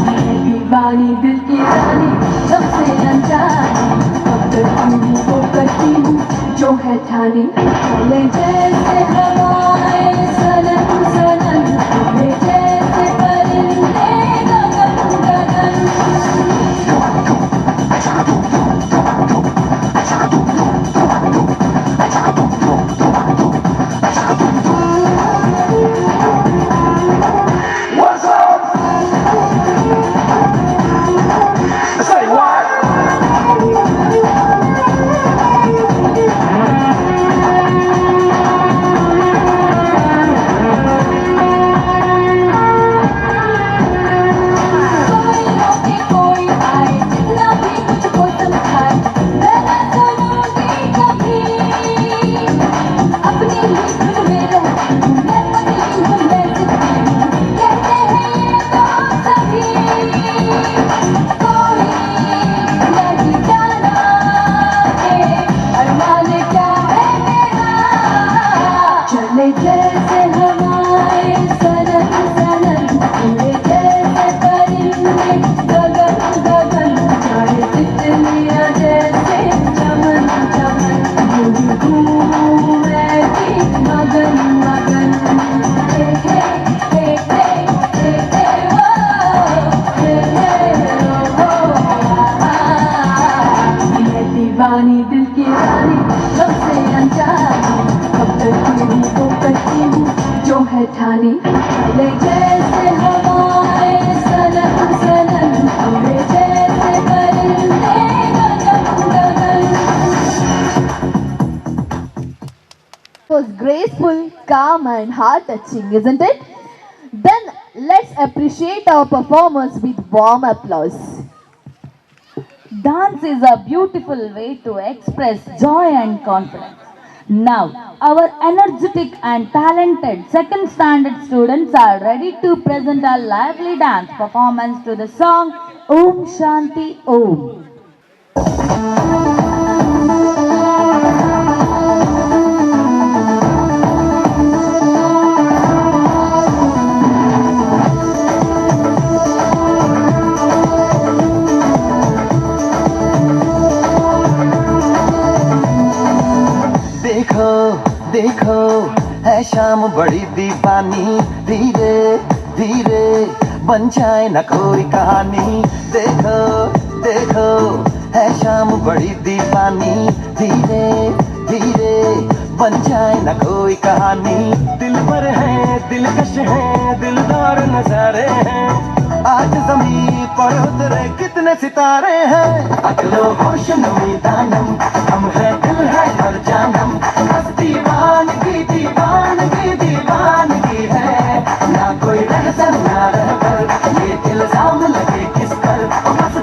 मैं दीवानी दिल की रानी, सबसे अनजानी, अब करती हूँ वो करती हूँ जो है ठानी। चले जैसे हवाएं सनन सनन, उड़े जैसे परिंदे गगन गगन। What's up? Say what? कोई रोके कोई आए, जितना भी मुझको समझाए, मैं ना सुनूंगी कभी। अपनी ही धुन में रहती हूँ, मैं पगली हूँ, मैं जिद्दी हूँ, कहते हैं ये तो सभी। कोई नहीं जाना के अरमान क्या है मेरा। चले जैसे हवाएं सनन सनन, उड़े जैसे परिंदे गगन गगन, जाए तितलियां जैसे चमन चमन, घूमूं मैं भी मगन मगन। हे हे हे हे हे हे वो, हे हे ओ आ, मैं दीवानी दिल की रानी, सबसे अनजानी, अब करती हूँ वो करती हूँ जो है ठानी। चले जैसे हवाएं सनन सनन, उड़े जैसे परिंदे गगन गगन। Was graceful, calm, and heart touching, isn't it? Then let's appreciate our performers with warm applause. Dance is a beautiful way to express joy and confidence. Now, our energetic and talented second standard students are ready to present a lively dance performance to the song Om Shanti Om. देखो देखो है शाम बड़ी दीवानी, धीरे धीरे बन जाए न कोई कहानी। देखो देखो है शाम बड़ी दीवानी, धीरे धीरे बन जाए न कोई कहानी। दिल पर है दिलकश है दिलदार नजारे हैं, आज जमीन पर उतरे कितने सितारे हैं। अकलो होश नमी दानम, हम है दिल है और जानम, बस दीवानगी दीवानगी दीवानगी है। ना कोई रहसन ना रहबर, ये इल्जाम लगे किस पर, बस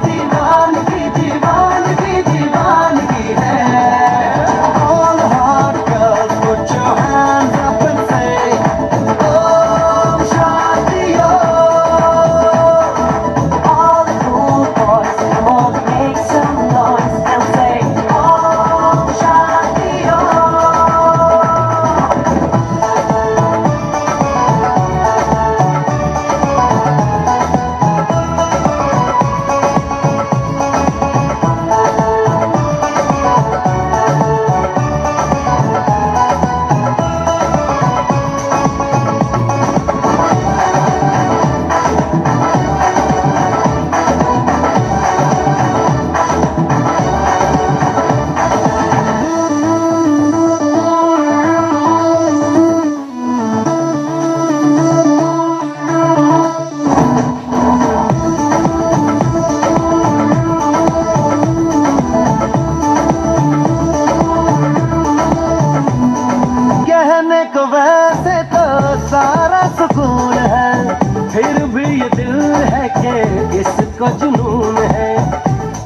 कहने को वैसे तो सारा सुकून है, फिर भी ये दिल है कि इसको जुनून है।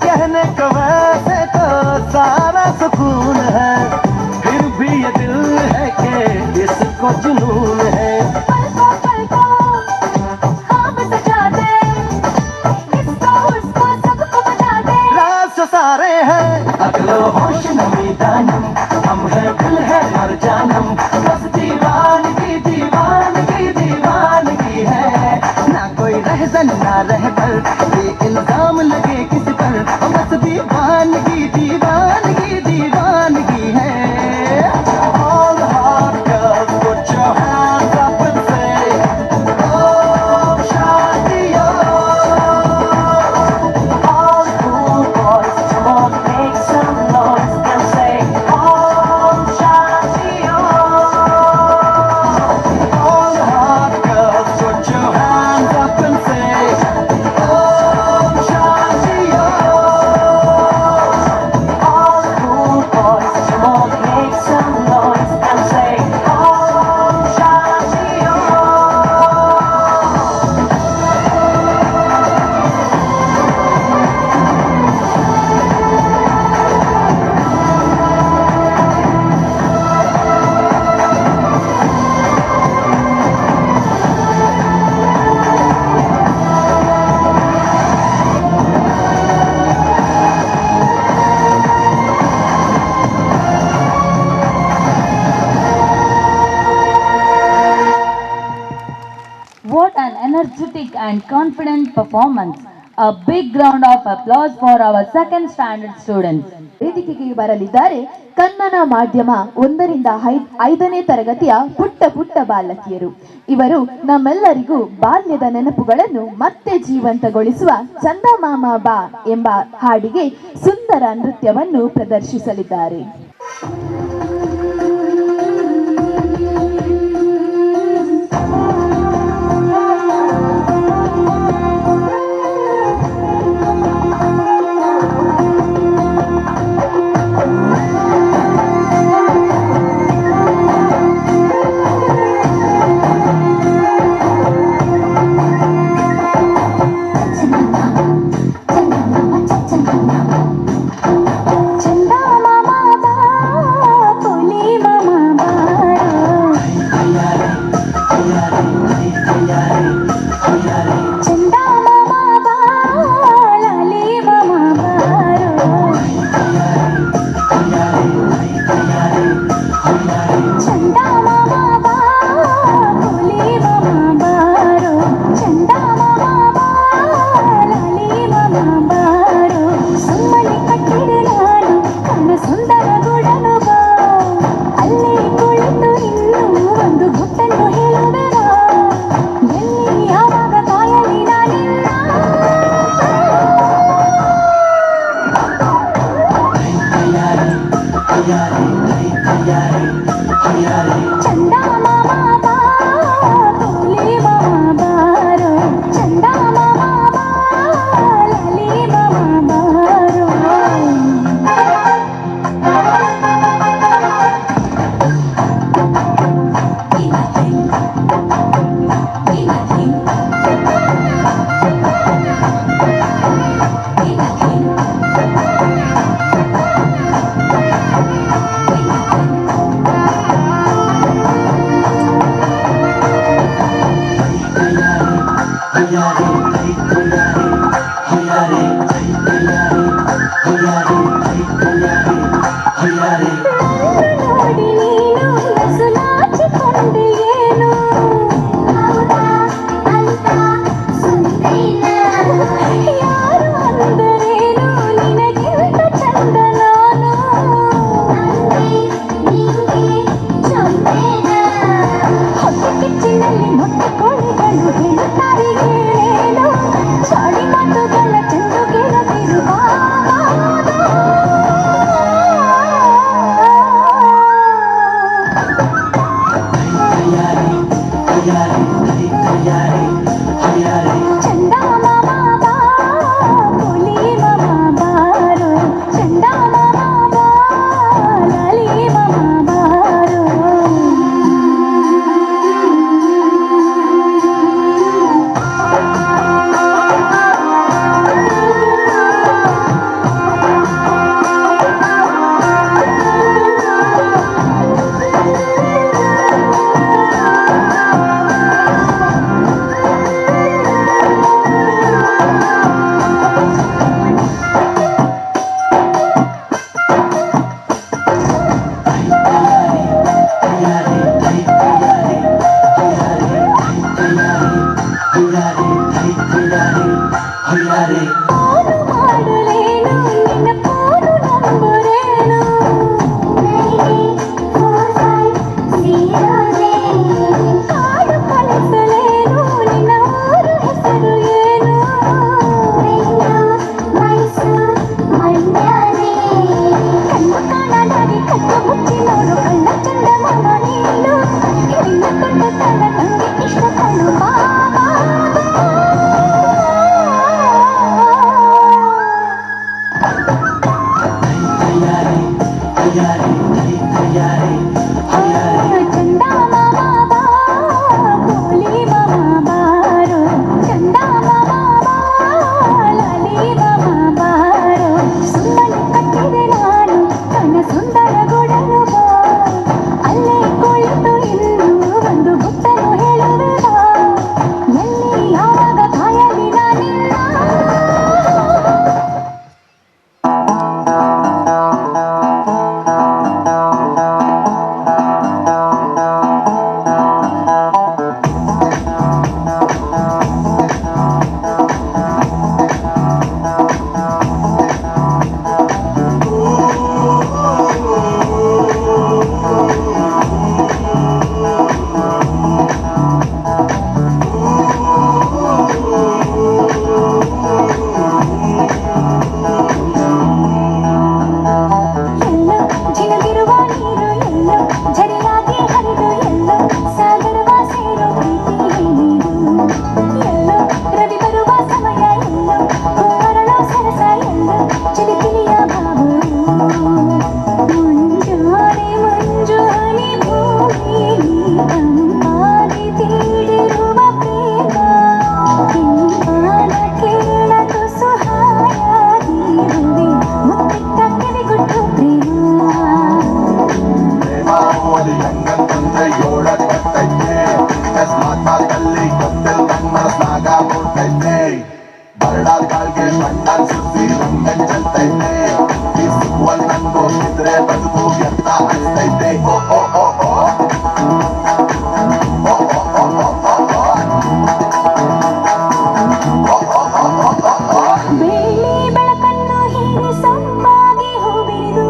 कहने को वैसे तो सारा सुकून है, फिर भी ये दिल है कि इसको जुनून है। पलकों पलकों ख्वाब सजा दे, इसको उसको सबको बता दे। राज सारे हैं अकलो होश नमी दानम, हम है दिल है और जानम, बस दीवानगी दीवानगी दीवानगी है। ना कोई रहज़न ना रहबर, ये इल्जाम लगे किस पर, बस दीवानगी दीवानगी दीवानगी है। All the hot girls, put your hands up and say, Om Shanti Om. All the cool boys, come on, make some noise and say, Om Shanti Om. All the hot girls, put your hands up and say, Om Shanti Om. All the cool boys, come on, make some noise and say, Om Shanti Om. What an energetic and confident performance. A big round of applause for our second standard students. ವೇದಿಕೆಗೆ ಬರಲಿದ್ದಾರೆ ಕನ್ನಡ ಮಾಧ್ಯಮ 1ರಿಂದ 5ನೇ ತರಗತಿಯ ಪುಟ್ಟ ಪುಟ್ಟ ಬಾಲಕಿಯರು. ಇವರು ನಮ್ಮೆಲ್ಲರಿಗೂ ಬಾಲ್ಯದ ನೆನಪುಗಳನ್ನು ಮತ್ತೆ ಜೀವಂತಗೊಳಿಸುವ ಚಂದಮಾಮ ಬಾ ಎಂಬ ಹಾಡಿಗೆ ಸುಂದರ ನೃತ್ಯವನ್ನು ಪ್ರದರ್ಶಿಸಲಿದ್ದಾರೆ. ಚಂದ ಮಾಮ ಬಾ. ಚಂದಮಾಮ ನೀನು, ನಿನ್ನ ತುಂಟತನ ನಂಗೆ ಇಷ್ಟ ಕಣು ಮಾಮ. ಚಂದ ಮಾಮ ಬಾ, ಕೋಲಿ ಮಾಮ ಬಾರೋ, ಚಂದ ಮಾಮ ಬಾ, ಲಾಲಿ ಮಾಮ ಬಾರೋ. ಸುಮ್ಮನೆ ಕಟ್ಟಿದೆ ನಾನು ತನ್ನ ಸುಂದರ ಗೂಡನು ಬಾ, ಅಲ್ಲೇ ಕುಳಿತು ಇನ್ನು ಒಂದು ಗುಟ್ಟನು ಹೇಳುವೆ ಬಾ. ಎಲ್ಲಿ ಯಾವಾಗ ಕಾಯಲಿ ನಾನಿನ್ನ. ಎಲ್ಲೋ ಜಿನುಗಿರುವ ನೀರು, ಎಲ್ಲೋ ಝರಿಯಾಗಿ ಹರಿದು, ಎಲ್ಲೋ ಸಾಗರವ ಸೇರೋ ಪ್ರೀತಿ ನೀರು. ಎಲ್ಲೋ ರವಿ ಬರುವ ಸಮಯ, ಎಲ್ಲೋ ಹೂವರಳೋ ಸರಸ, ಎಲ್ಲೋ ಚಿಲಿಪಿಲಿಯ ಭಾವ. ಮುಂಜಾನೆ ಮಂಜು ಹನಿ ಭೂಮಿಲಿ ತಂಪಾಗಿ ತೀಡಿರುವ ಪ್ರೇಮ, ಇಂಪಾದ ಕೇಳ ತುಸು ಹಾಯಾಗಿರುವೆ ಮುತ್ತಿಟ್ಟ ಕಿವಿಗುಟ್ಟು ಪ್ರೇಮ. ಪ್ರೇಮಾವಳಿ ಹೆಂಗಂತಂದ್ರೆ ಏಳ ಕಟ್ಟೈತೆ, ಅಕಸ್ಮಾತಾಗಲ್ಲಿ ಗೊತ್ತಿಲ್ಲ ನನ್ ಮನಸ್ನಾಗ ಮೂಡ್ತೈತೆ. ಬರಡಾದ ಕಾಳ್ಗೆ ಬಣ್ಣ ಸುರಿಸಿ ರಂಗನ್ ಚೆಲ್ತೈತೆ. ಈ ಸುಖವಲ್ ನನ್ಗೋಗಿದ್ರೆ ಬದುಕು ವ್ಯರ್ಥ ಅನ್ಸ್ತೈತೆ. ಓ ಓ ಓ ಓ ಓ ಓ ಓ ಓ ಓ ಓ ಓ ಓ ಓ ಓ ಓ. ಬೆಳ್ಳಿ ಬೆಳಕನ್ನು ಹೀರಿ ಸೊಂಪಾಗಿ ಹೂಬಿರಿದು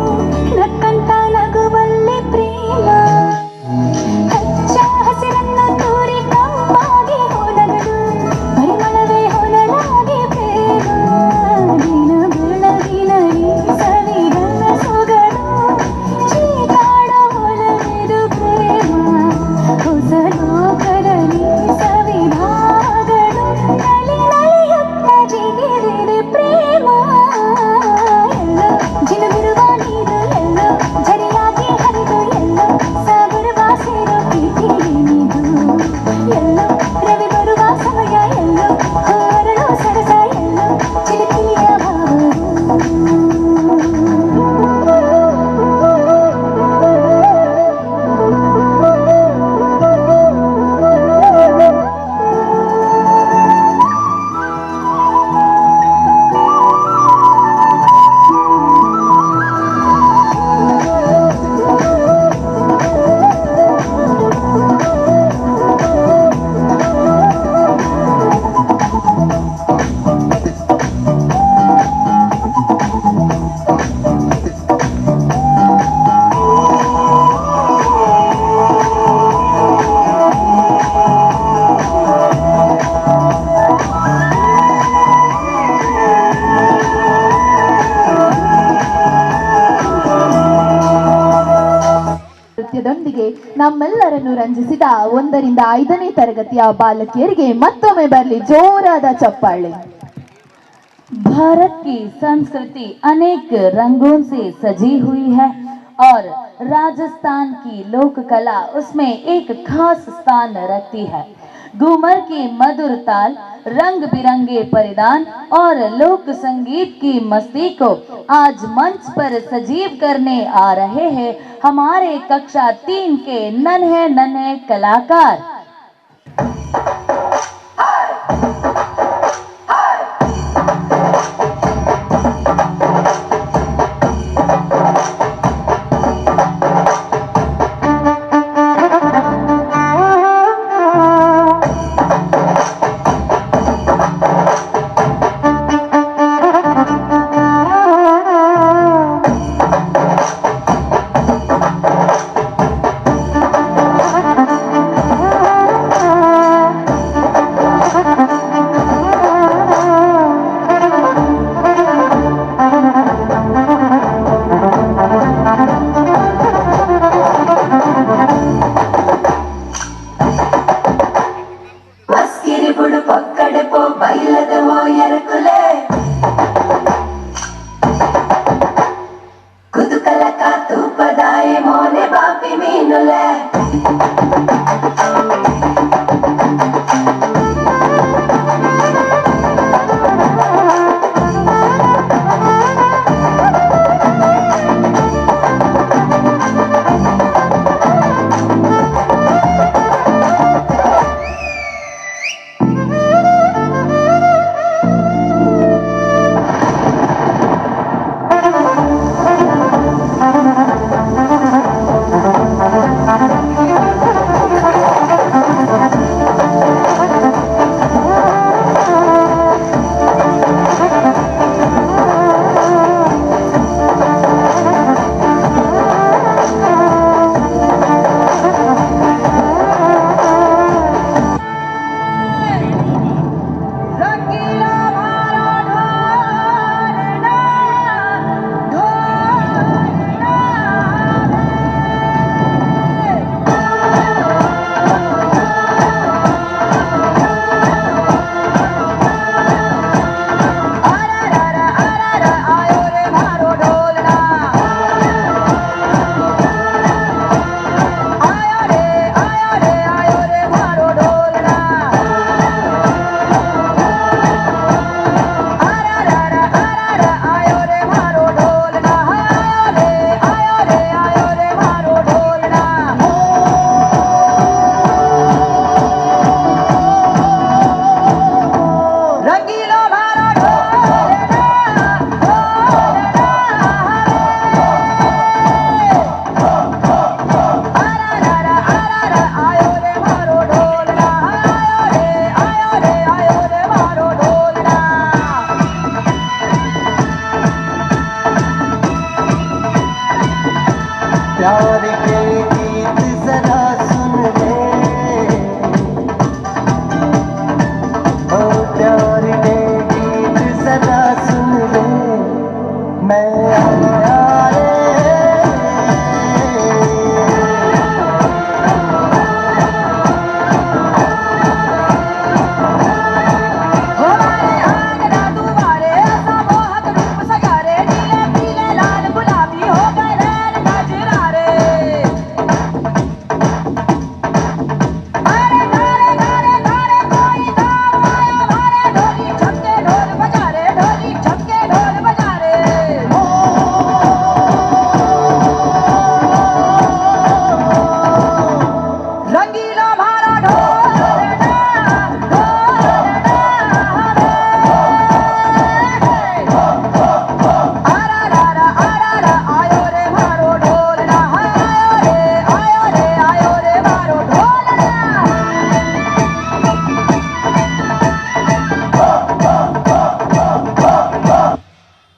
ನಕ್ಕಂತ ನಗುವಲ್ಲಿ ಪ್ರೇಮ. ಹಚ್ಚ ಹಸಿರನ್ನು ತೂರಿ ತಂಪಾಗಿ ಹೋನಗಲು ಪರಿಮಳವೇ ಹೊನಲಾಗಿ ಪ್ರೇಮ. ದಿನ ಬೆಳಗಿನ ಈ ಸವಿಗನಸುಗಳು ಚೀತಾಡೋ ಒಲವಿದು ಪ್ರೇಮ. ಹೊಸ ಲೋಕದಲ್ಲಿ ಸವಿಭಾಗಗಳು ನಲಿ ನಲಿಯುತ್ತ ಜಿಗಿದಿದೆ ಪ್ರೇಮ. ಎಲ್ಲೋ ಜಿನುಗಿರುವ ನೀರು, ಎಲ್ಲೋ ಝರಿಯಾಗಿ ಹರಿದು, ಎಲ್ಲೋ ಸಾಗರವ ಸೇರೋ ಪ್ರೀತಿ ಏನಿದು. ಎಲ್ಲೋ ರವಿ ಬರುವ ಸಮಯ, ಎಲ್ಲೋ ಹೂವರಳೋ ಸರಸ, ಎಲ್ಲೋ ಚಿಲಿಪಿಲಿಯ ಭಾವ. ನೃತ್ಯದೊಂದಿಗೆ ನಮ್ಮೆಲ್ಲರನ್ನು ರಂಜಿಸಿದ 1ರಿಂದ 5ನೇ ತರಗತಿಯ ಬಾಲಕಿಯರಿಗೆ ಮತ್ತೊಮ್ಮೆ ಬರಲಿ ಜೋರಾದ ಚಪ್ಪಾಳೆ. भारत की संस्कृति अनेक रंगों से सजी हुई है और राजस्थान की लोक कला उसमें एक खास स्थान रखती है। घूमर की मधुर ताल, रंग बिरंगे परिधान और लोक संगीत की मस्ती को आज मंच पर सजीव करने आ रहे हैं हमारे कक्षा 3 के नन्हे नन्हे कलाकार। ಆ ले। प्यार के गीत जरा सुन ले, ओ प्यार के गीत जरा सुन ले, मैं आया रे।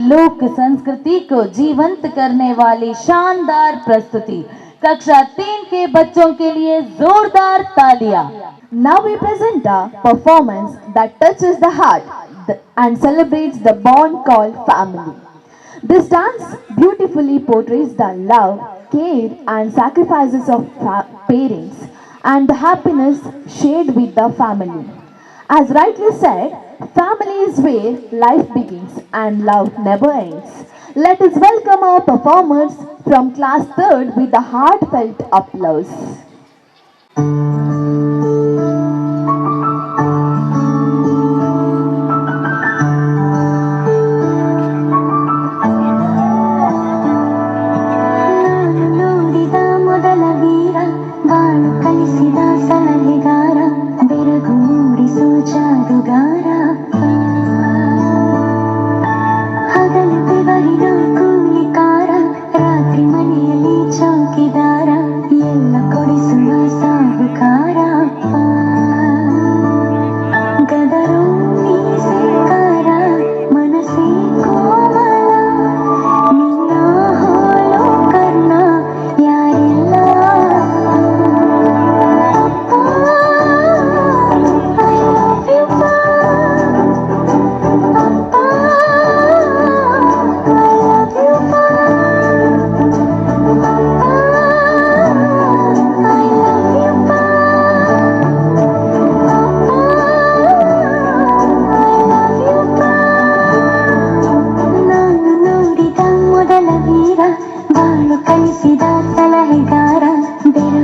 लोक संस्कृति को जीवंत करने वाली शानदार प्रस्तुति। कक्षा 3 के बच्चों के लिए जोरदार तालियां। Now we present a performance that touches the heart and celebrates the bond called family. This dance beautifully portrays the love, care and sacrifices of parents and the happiness shared with the family. As rightly said, family is where life begins and love never ends. Let us welcome our performers from class 3rd with a heartfelt applause. ನಾನು ನೋಡಿದ ಮೊದಲ ವೀರ, ಬಾಳು ಕಲಿಸಿದ ಸಲಹೆಗಾರ, ಬೆರಗು ಮೂಡಿಸೋ ಜಾದುಗಾರ, ಹಗಲು ಬೆವರಿನ ಕೂಲಿಕಾರ, ರಾತ್ರಿ ಮನೆಯಲ್ಲಿ ಚೌಕಿದಾರ, ಎಲ್ಲ ಕೊಡಿಸುವ ಸಾಹುಕಾರ, ಗದರೋ ಮೀಸೆಕಾರ, ಮನಸ್ಸೇ ಕೋಮಲ, ನಿನ್ನ ಹೋಲೋ ಕರ್ಣ ಯಾರಿಲ್ಲ. ಅಪ್ಪ, I love you, ಅಪ್ಪ, I love you, ಅಪ್ಪ, I love you.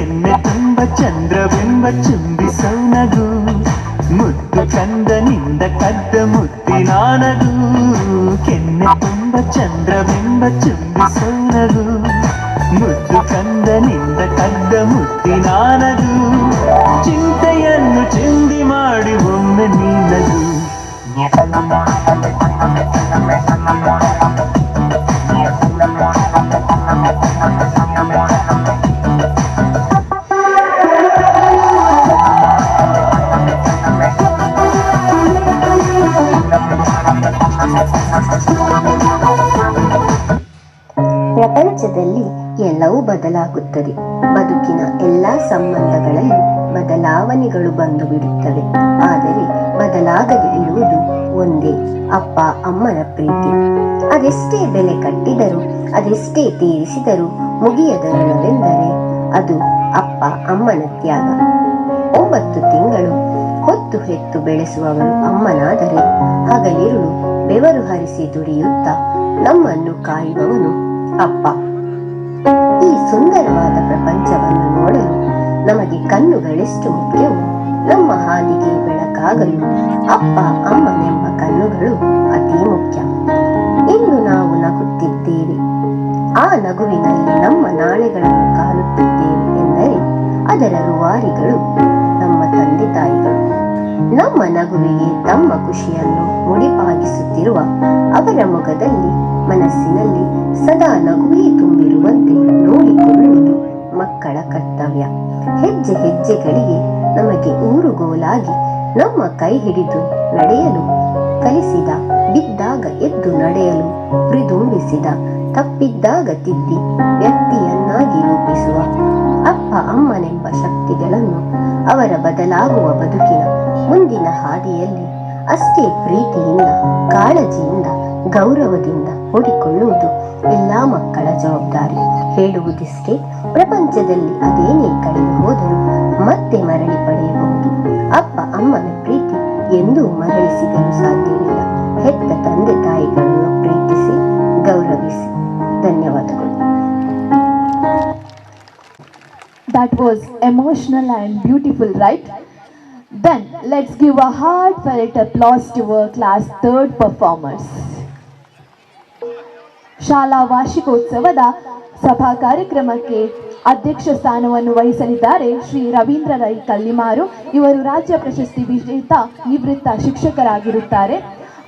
ಕೆನ್ನೆ ತುಂಬ ಚಂದ್ರಬಿಂಬ ಚುಂಬಿಸೋ ನಗು, ಮುದ್ದು ಕಂದನಿಂದ ಕದ್ದ ಮುದ್ದಿನ ನಗು, ಕೆನ್ನೆ ತುಂಬ ಚಂದ್ರಬಿಂಬ ಚುಂಬಿಸೋ ನಗು, ಮುದ್ದು ಕಂದನಿಂದ ಕದ್ದ ಮುದ್ದಿನ ನಗು, ಚಿಂತೆಯನ್ನು ಚಿಂದಿ ಮಾಡಿ ಒಮ್ಮೆ ನೀನಗು. ಪ್ರಪಂಚದಲ್ಲಿ ಎಲ್ಲವೂ ಬದಲಾಗುತ್ತದೆ. ಬದುಕಿನ ಎಲ್ಲ ಸಂಬಂಧಗಳಲ್ಲಿ ಬದಲಾವಣೆಗಳು ಬಂದು ಬಿಡುತ್ತವೆ. ಆದರೆ ಬದಲಾಗದೆ ಇರುವುದು ಒಂದೇ, ಅಪ್ಪ ಅಮ್ಮನ ಪ್ರೀತಿ. ಅದೆಷ್ಟೇ ಬೆಲೆ ಕಟ್ಟಿದರೂ, ಅದೆಷ್ಟೇ ತೀರಿಸಿದರೂ ಮುಗಿಯದ ಋಣವೆಂದರೆ ಅದು ಅಪ್ಪ ಅಮ್ಮನ ತ್ಯಾಗ. 9 ತಿಂಗಳು ಹೊತ್ತು ಹೆತ್ತು ಬೆಳೆಸುವವಳು ಅಮ್ಮನಾದರೆ, ಹಗಲಿರುಳು ಬೆವರು ಹರಿಸಿ ದುಡಿಯುತ್ತಾ ನಮ್ಮನ್ನು ಕಾಯುವವನು ಅಪ್ಪ. ಈ ಸುಂದರವಾದ ಪ್ರಪಂಚವನ್ನು ನೋಡಲು ನಮಗೆ ಕಣ್ಣುಗಳೆಷ್ಟು ಮುಖ್ಯವೋ, ನಮ್ಮ ಹಾದಿಗೆ ಬೆಳಕಾಗಲು ಅಪ್ಪ ಅಮ್ಮನೆಂಬ ಕಣ್ಣುಗಳು ಅತಿ ಮುಖ್ಯ. ಇಂದು ನಾವು ನಗುತ್ತಿದ್ದೇವೆ, ಆ ನಗುವಿನಲ್ಲಿ ನಮ್ಮ ನಾಳೆಗಳನ್ನು ಕಾಣುತ್ತಿದ್ದೇವೆ ಎಂದರೆ ಅದರ ರೂವಾರಿಗಳು ನಮ್ಮ ತಂದೆ ತಾಯಿಗಳು. ನಮ್ಮ ನಗುವಿಗೆ ತಮ್ಮ ಖುಷಿಯನ್ನು ಮುಡಿಪಾಗಿಸುತ್ತಿರುವ ಅವರ ಮೊಗದಲ್ಲಿ, ಮನಸ್ಸಿನಲ್ಲಿ ಸದಾ ನಗುವೇ ತುಂಬಿರುವಂತೆ ನೋಡಿಕೊಳ್ಳುವುದು ಮಕ್ಕಳ ಕರ್ತವ್ಯ. ಹೆಜ್ಜೆ ಹೆಜ್ಜೆಗಳಿಗೆ ನಮಗೆ ಊರುಗೋಲಾಗಿ ನಮ್ಮ ಕೈ ಹಿಡಿದು ನಡೆಯಲು ಕಲಿಸಿದ, ಬಿದ್ದಾಗ ಎದ್ದು ನಡೆಯಲು ಹುರಿದುಂಬಿಸಿದ, ತಪ್ಪಿದ್ದಾಗ ತಿದ್ದಿ ವ್ಯಕ್ತಿಯನ್ನಾಗಿ ರೂಪಿಸುವ ಅಪ್ಪ ಅಮ್ಮನೆಂಬ ಶಕ್ತಿಗಳನ್ನು ಅವರ ಬದಲಾಗುವ ಬದುಕಿನ ಮುಂದಿನ ಹಾದಿಯಲ್ಲಿ ಅಷ್ಟೇ ಪ್ರೀತಿಯಿಂದ, ಕಾಳಜಿಯಿಂದ, ಗೌರವದಿಂದ ನೋಡಿಕೊಳ್ಳುವುದು ಎಲ್ಲ ಮಕ್ಕಳ ಜವಾಬ್ದಾರಿ. ಹೇಳುವುದಿಷ್ಟೇ, ಪ್ರಪಂಚದಲ್ಲಿ ಅದೇನೇ ಕಳೆದು ಹೋದರೂ ಮತ್ತೆ ಮರಳಿ ಪಡೆಯಬಹುದು. ಅಪ್ಪ ಅಮ್ಮನ ಪ್ರೀತಿ ಎಂದೂ ಮರಳಿ ಸಿಗಲು ಸಾಧ್ಯವಿಲ್ಲ. ಹೆತ್ತ ತಂದೆ ತಾಯಿಗಳನ್ನು ಪ್ರೀತಿಸಿ, ಗೌರವಿಸಿ. ಧನ್ಯವಾದಗಳು. That was emotional and beautiful, right? Then let's give a heartfelt applause to our class third performers. ಶಾಲಾ ವಾರ್ಷಿಕೋತ್ಸವದ ಸಭಾ ಕಾರ್ಯಕ್ರಮಕ್ಕೆ ಅಧ್ಯಕ್ಷ ಸ್ಥಾನವನ್ನು ವಹಿಸಲಿದ್ದಾರೆ ಶ್ರೀ ರವೀಂದ್ರ ರೈ ಕಲ್ಲಿಮಾರು. ಇವರು ರಾಜ್ಯ ಪ್ರಶಸ್ತಿ ವಿಜೇತ ನಿವೃತ್ತ ಶಿಕ್ಷಕರಾಗಿರುತ್ತಾರೆ.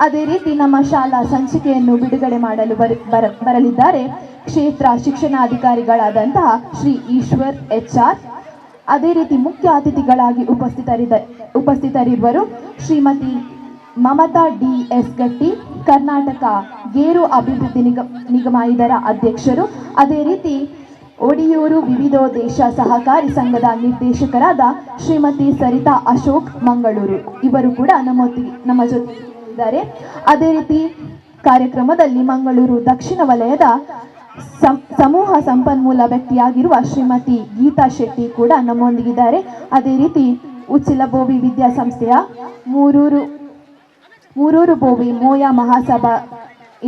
ಅದೇ ರೀತಿ ನಮ್ಮ ಶಾಲಾ ಸಂಚಿಕೆಯನ್ನು ಬಿಡುಗಡೆ ಮಾಡಲು ಬರಲಿದ್ದಾರೆ ಕ್ಷೇತ್ರ ಶಿಕ್ಷಣಾಧಿಕಾರಿಗಳಾದಂತಹ ಶ್ರೀ ಈಶ್ವರ್ HR. ಅದೇ ರೀತಿ ಮುಖ್ಯ ಅತಿಥಿಗಳಾಗಿ ಉಪಸ್ಥಿತರಿರುವರು ಶ್ರೀಮತಿ ಮಮತಾ DS ಗಟ್ಟಿ, ಕರ್ನಾಟಕ ಗೇರು ಅಭಿವೃದ್ಧಿ ನಿಗಮ ಇದರ ಅಧ್ಯಕ್ಷರು. ಅದೇ ರೀತಿ ಒಡಿಯೂರು ವಿವಿಧೋದ್ದೇಶ ಸಹಕಾರಿ ಸಂಘದ ನಿರ್ದೇಶಕರಾದ ಶ್ರೀಮತಿ ಸರಿತಾ ಅಶೋಕ್ ಮಂಗಳೂರು ಇವರು ಕೂಡ ನಮ್ಮ ಜೊತೆ ಇದ್ದಾರೆ. ಅದೇ ರೀತಿ ಕಾರ್ಯಕ್ರಮದಲ್ಲಿ ಮಂಗಳೂರು ದಕ್ಷಿಣ ವಲಯದ ಸಮೂಹ ಸಂಪನ್ಮೂಲ ವ್ಯಕ್ತಿಯಾಗಿರುವ ಶ್ರೀಮತಿ ಗೀತಾ ಶೆಟ್ಟಿ ಕೂಡ ನಮ್ಮೊಂದಿಗಿದ್ದಾರೆ. ಅದೇ ರೀತಿ ಉಚ್ಚಿಲಬೋವಿ ವಿದ್ಯಾಸಂಸ್ಥೆಯ ಮೂರೂರು ಬೋವಿ ಮೋಯಾ ಮಹಾಸಭಾ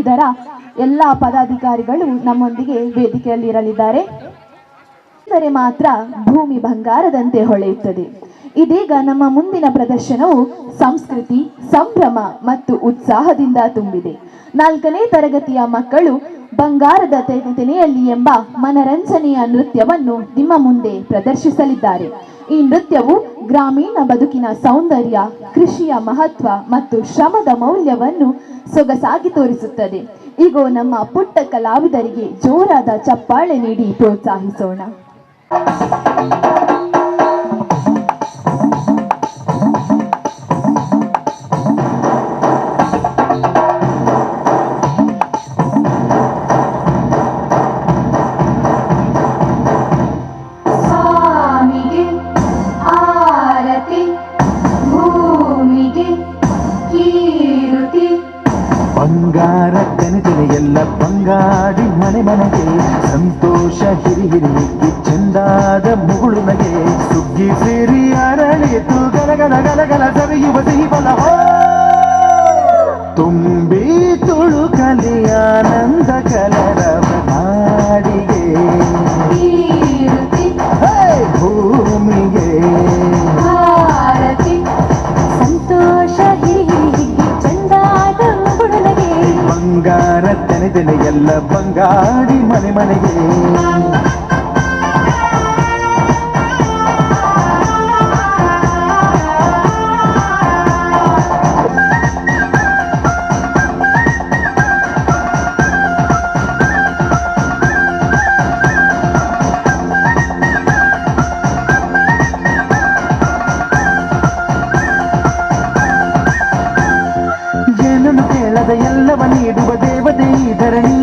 ಇದರ ಎಲ್ಲ ಪದಾಧಿಕಾರಿಗಳು ನಮ್ಮೊಂದಿಗೆ ವೇದಿಕೆಯಲ್ಲಿ ಇರಲಿದ್ದಾರೆ. ಅಂದರೆ ಮಾತ್ರ ಭೂಮಿ ಬಂಗಾರದಂತೆ ಹೊಳೆಯುತ್ತದೆ. ಇದೀಗ ನಮ್ಮ ಮುಂದಿನ ಪ್ರದರ್ಶನವು ಸಂಸ್ಕೃತಿ, ಸಂಭ್ರಮ ಮತ್ತು ಉತ್ಸಾಹದಿಂದ ತುಂಬಿದೆ. 4ನೇ ತರಗತಿಯ ಮಕ್ಕಳು ಬಂಗಾರದ ತೆನೆಯಲ್ಲಿ ಎಂಬ ಮನರಂಜನೆಯ ನೃತ್ಯವನ್ನು ನಿಮ್ಮ ಮುಂದೆ ಪ್ರದರ್ಶಿಸಲಿದ್ದಾರೆ. ಈ ನೃತ್ಯವು ಗ್ರಾಮೀಣ ಬದುಕಿನ ಸೌಂದರ್ಯ, ಕೃಷಿಯ ಮಹತ್ವ ಮತ್ತು ಶ್ರಮದ ಮೌಲ್ಯವನ್ನು ಸೊಗಸಾಗಿ ತೋರಿಸುತ್ತದೆ. ಈಗ ನಮ್ಮ ಪುಟ್ಟ ಕಲಾವಿದರಿಗೆ ಜೋರಾದ ಚಪ್ಪಾಳೆ ನೀಡಿ ಪ್ರೋತ್ಸಾಹಿಸೋಣ. ಬಂಗಾರ ಕನಿದೆಲೆಯೆಲ್ಲ ಬಂಗಾಡಿ ಮನೆ ಮನೆಗೆ, ಸಂತೋಷ ಹಿರಿ ಹಿರಿಯಕ್ಕೆ ಚಂದಾದ ಮುಗುಳು ನಗೆ, ಸುಗ್ಗಿ ಸಿರಿ ಅರಳಿತು ಗಲಗಲ ಗಲಗಲ ಸವಿಯುವ ಸಿಹಿ ಫಲ ತುಂಬಿ ತುಳುಕಲಿ ಆನಂದ ಕಲರವ ನಾಡಿಗೆ. Bharati ಸಂತೋಷ ಹಿರಿ ಹಿಗ್ಗಿ ಚಂದಾದ ಮುಗುಳುನಗೆ. ಬಂಗಾರ ತೆನೆ ತೆನೆ ಎಲ್ಲ ಬಂಗಾಡಿ ಮನೆ ಮನೆಗೆ. ಏನನ್ನು ಕೇಳದ ಎಲ್ಲವ ನೀಡುವ ದೇವತೆ ಈ ಧರಣಿ.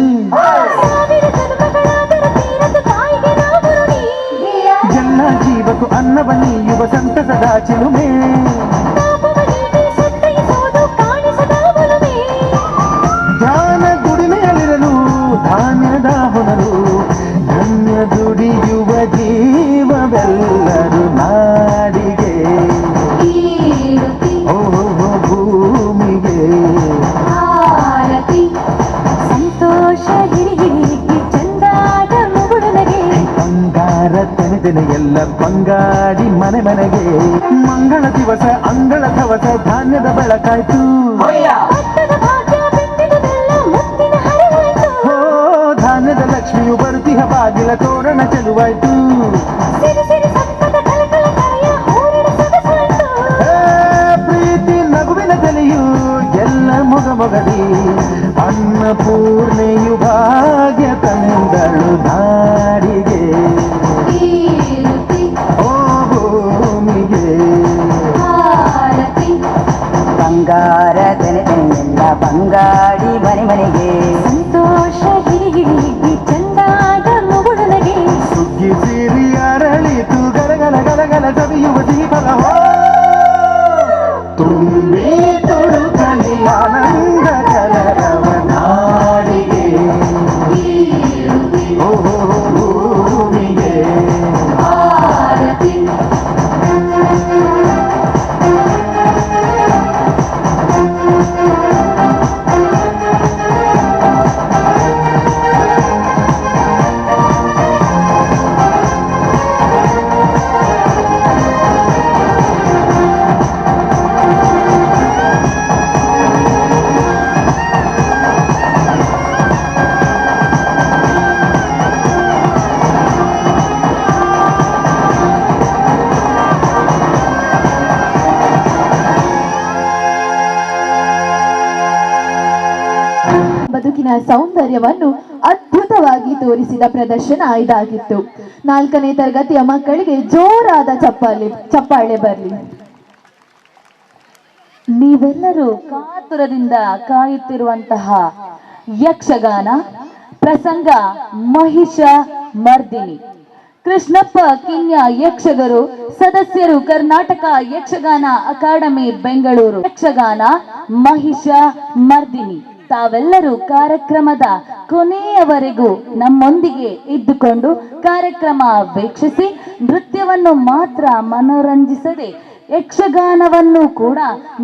ಎಲ್ಲ ಜೀವಕ್ಕೂ ಅನ್ನವ ನೀಯುವ ಸಂತಸದ ಚಿಲುಮೆ. ಧ್ಯಾನ ದುಡಿಮೆಯಲ್ಲಿರಲು ಧಾನ್ಯದ ಹೊನಲು, ಧನ್ಯ ದುಡಿಯುವ ಜೀವವೆಲ್ಲರೂ ನಾಡಿಗೆ, ಓಹೋ ಭೂಮಿಗೆ. ಸಂತೋಷ ಹಿರಿ ಹಿಗ್ಗಿ ಚಂದಾದ ಮುಗುಳುನಗೆ. ಬಂಗಾರ ತೆನೆ ತೆನೆ ಎಲ್ಲ ಬಂಗಾಡಿ ಮನೆ ಮನೆಗೆ. ಮಂಗಳ ದಿವಸ ಅಂಗಳ ದವಸ ಧಾನ್ಯದ ಬೆಳಕಾಯ್ತು. ಹೋ ಧಾನ್ಯದ ಲಕ್ಷ್ಮಿಯು ಬರುತಿಹ ಬಾಗಿಲ ತೋರಣ ಚೆಲುವಾಯ್ತು. ಪ್ರೀತಿ ನಗುವಿನ ತಲೆಯು ಎಲ್ಲ ಮೊಗ ಮೊಗದಿ, ಅನ್ನಪೂರ್ಣೆಯು ಭಾಗ್ಯ ತಂದಳು ನಾಡಿಗೆ, ಓ ಭೂಮಿಗೆ. ಬಂಗಾರ ತೆನೆ ತೆನೆಯೆಲ್ಲ ಬಂಗಾಡಿ ಮನೆ ಮನೆಗೆ. ಸಂತೋಷ ಹಿರಿ ಹಿಗ್ಗಿ ಚಂದಾದ ಮುಗುಳುನಗೆ. ಸುಗ್ಗಿ ಸಿರಿ ಅರಳಿತು ಗಲಗಲ ಗಲಗಲ ಸವಿಯುವ ಸಿಹಿಫಲ ತುಂಬಿ ತುಳುಕಲಿ ಆನಂದ ಕಲರವ ನಾಡಿಗೆ, ಓಹೋ ಭೂಮಿಗೆ. ಬದುಕಿನ ಸೌಂದರ್ಯವನ್ನು ಅದ್ಭುತವಾಗಿ ತೋರಿಸಿದ ಪ್ರದರ್ಶನ ಇದಾಗಿತ್ತು. 4ನೇ ತರಗತಿಯ ಮಕ್ಕಳಿಗೆ ಜೋರಾದ ಚಪ್ಪಾಳೆ ಬರಲಿ. ನೀವೆಲ್ಲರೂ ಕಾತುರದಿಂದ ಕಾಯುತ್ತಿರುವಂತಹ ಯಕ್ಷಗಾನ ಪ್ರಸಂಗ ಮಹಿಷ ಮರ್ದಿನಿ. ಕೃಷ್ಣಪ್ಪ ಕಿನ್ಯ ಯಕ್ಷಗರು ಸದಸ್ಯರು, ಕರ್ನಾಟಕ ಯಕ್ಷಗಾನ ಅಕಾಡೆಮಿ ಬೆಂಗಳೂರು. ಯಕ್ಷಗಾನ ಮಹಿಷ ಮರ್ದಿನಿ. ತಾವೆಲ್ಲರೂ ಕಾರ್ಯಕ್ರಮದ ಕೊನೆಯವರೆಗೂ ನಮ್ಮೊಂದಿಗೆ ಇದ್ದುಕೊಂಡು ಕಾರ್ಯಕ್ರಮ ವೀಕ್ಷಿಸಿ ನೃತ್ಯವನ್ನು ಮಾತ್ರ ಮನೋರಂಜಿಸದೆ ಯಕ್ಷಗಾನವನ್ನು ಕೂಡ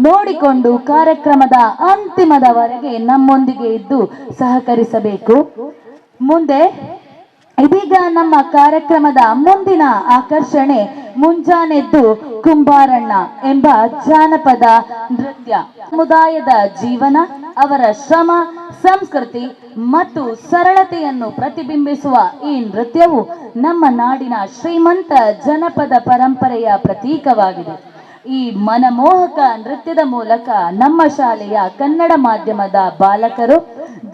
ನೋಡಿಕೊಂಡು ಕಾರ್ಯಕ್ರಮದ ಅಂತಿಮದವರೆಗೆ ನಮ್ಮೊಂದಿಗೆ ಇದ್ದು ಸಹಕರಿಸಬೇಕು. ಮುಂದೆ ಇದೀಗ ನಮ್ಮ ಕಾರ್ಯಕ್ರಮದ ಮುಂದಿನ ಆಕರ್ಷಣೆ ಮುಂಜಾನೆದ್ದು ಕುಂಬಾರಣ್ಣ ಎಂಬ ಜಾನಪದ ನೃತ್ಯ. ಸಮುದಾಯದ ಜೀವನ, ಅವರ ಶ್ರಮ, ಸಂಸ್ಕೃತಿ ಮತ್ತು ಸರಳತೆಯನ್ನು ಪ್ರತಿಬಿಂಬಿಸುವ ಈ ನೃತ್ಯವು ನಮ್ಮ ನಾಡಿನ ಶ್ರೀಮಂತ ಜನಪದ ಪರಂಪರೆಯ ಪ್ರತೀಕವಾಗಿದೆ. ಈ ಮನಮೋಹಕ ನೃತ್ಯದ ಮೂಲಕ ನಮ್ಮ ಶಾಲೆಯ ಕನ್ನಡ ಮಾಧ್ಯಮದ ಬಾಲಕರು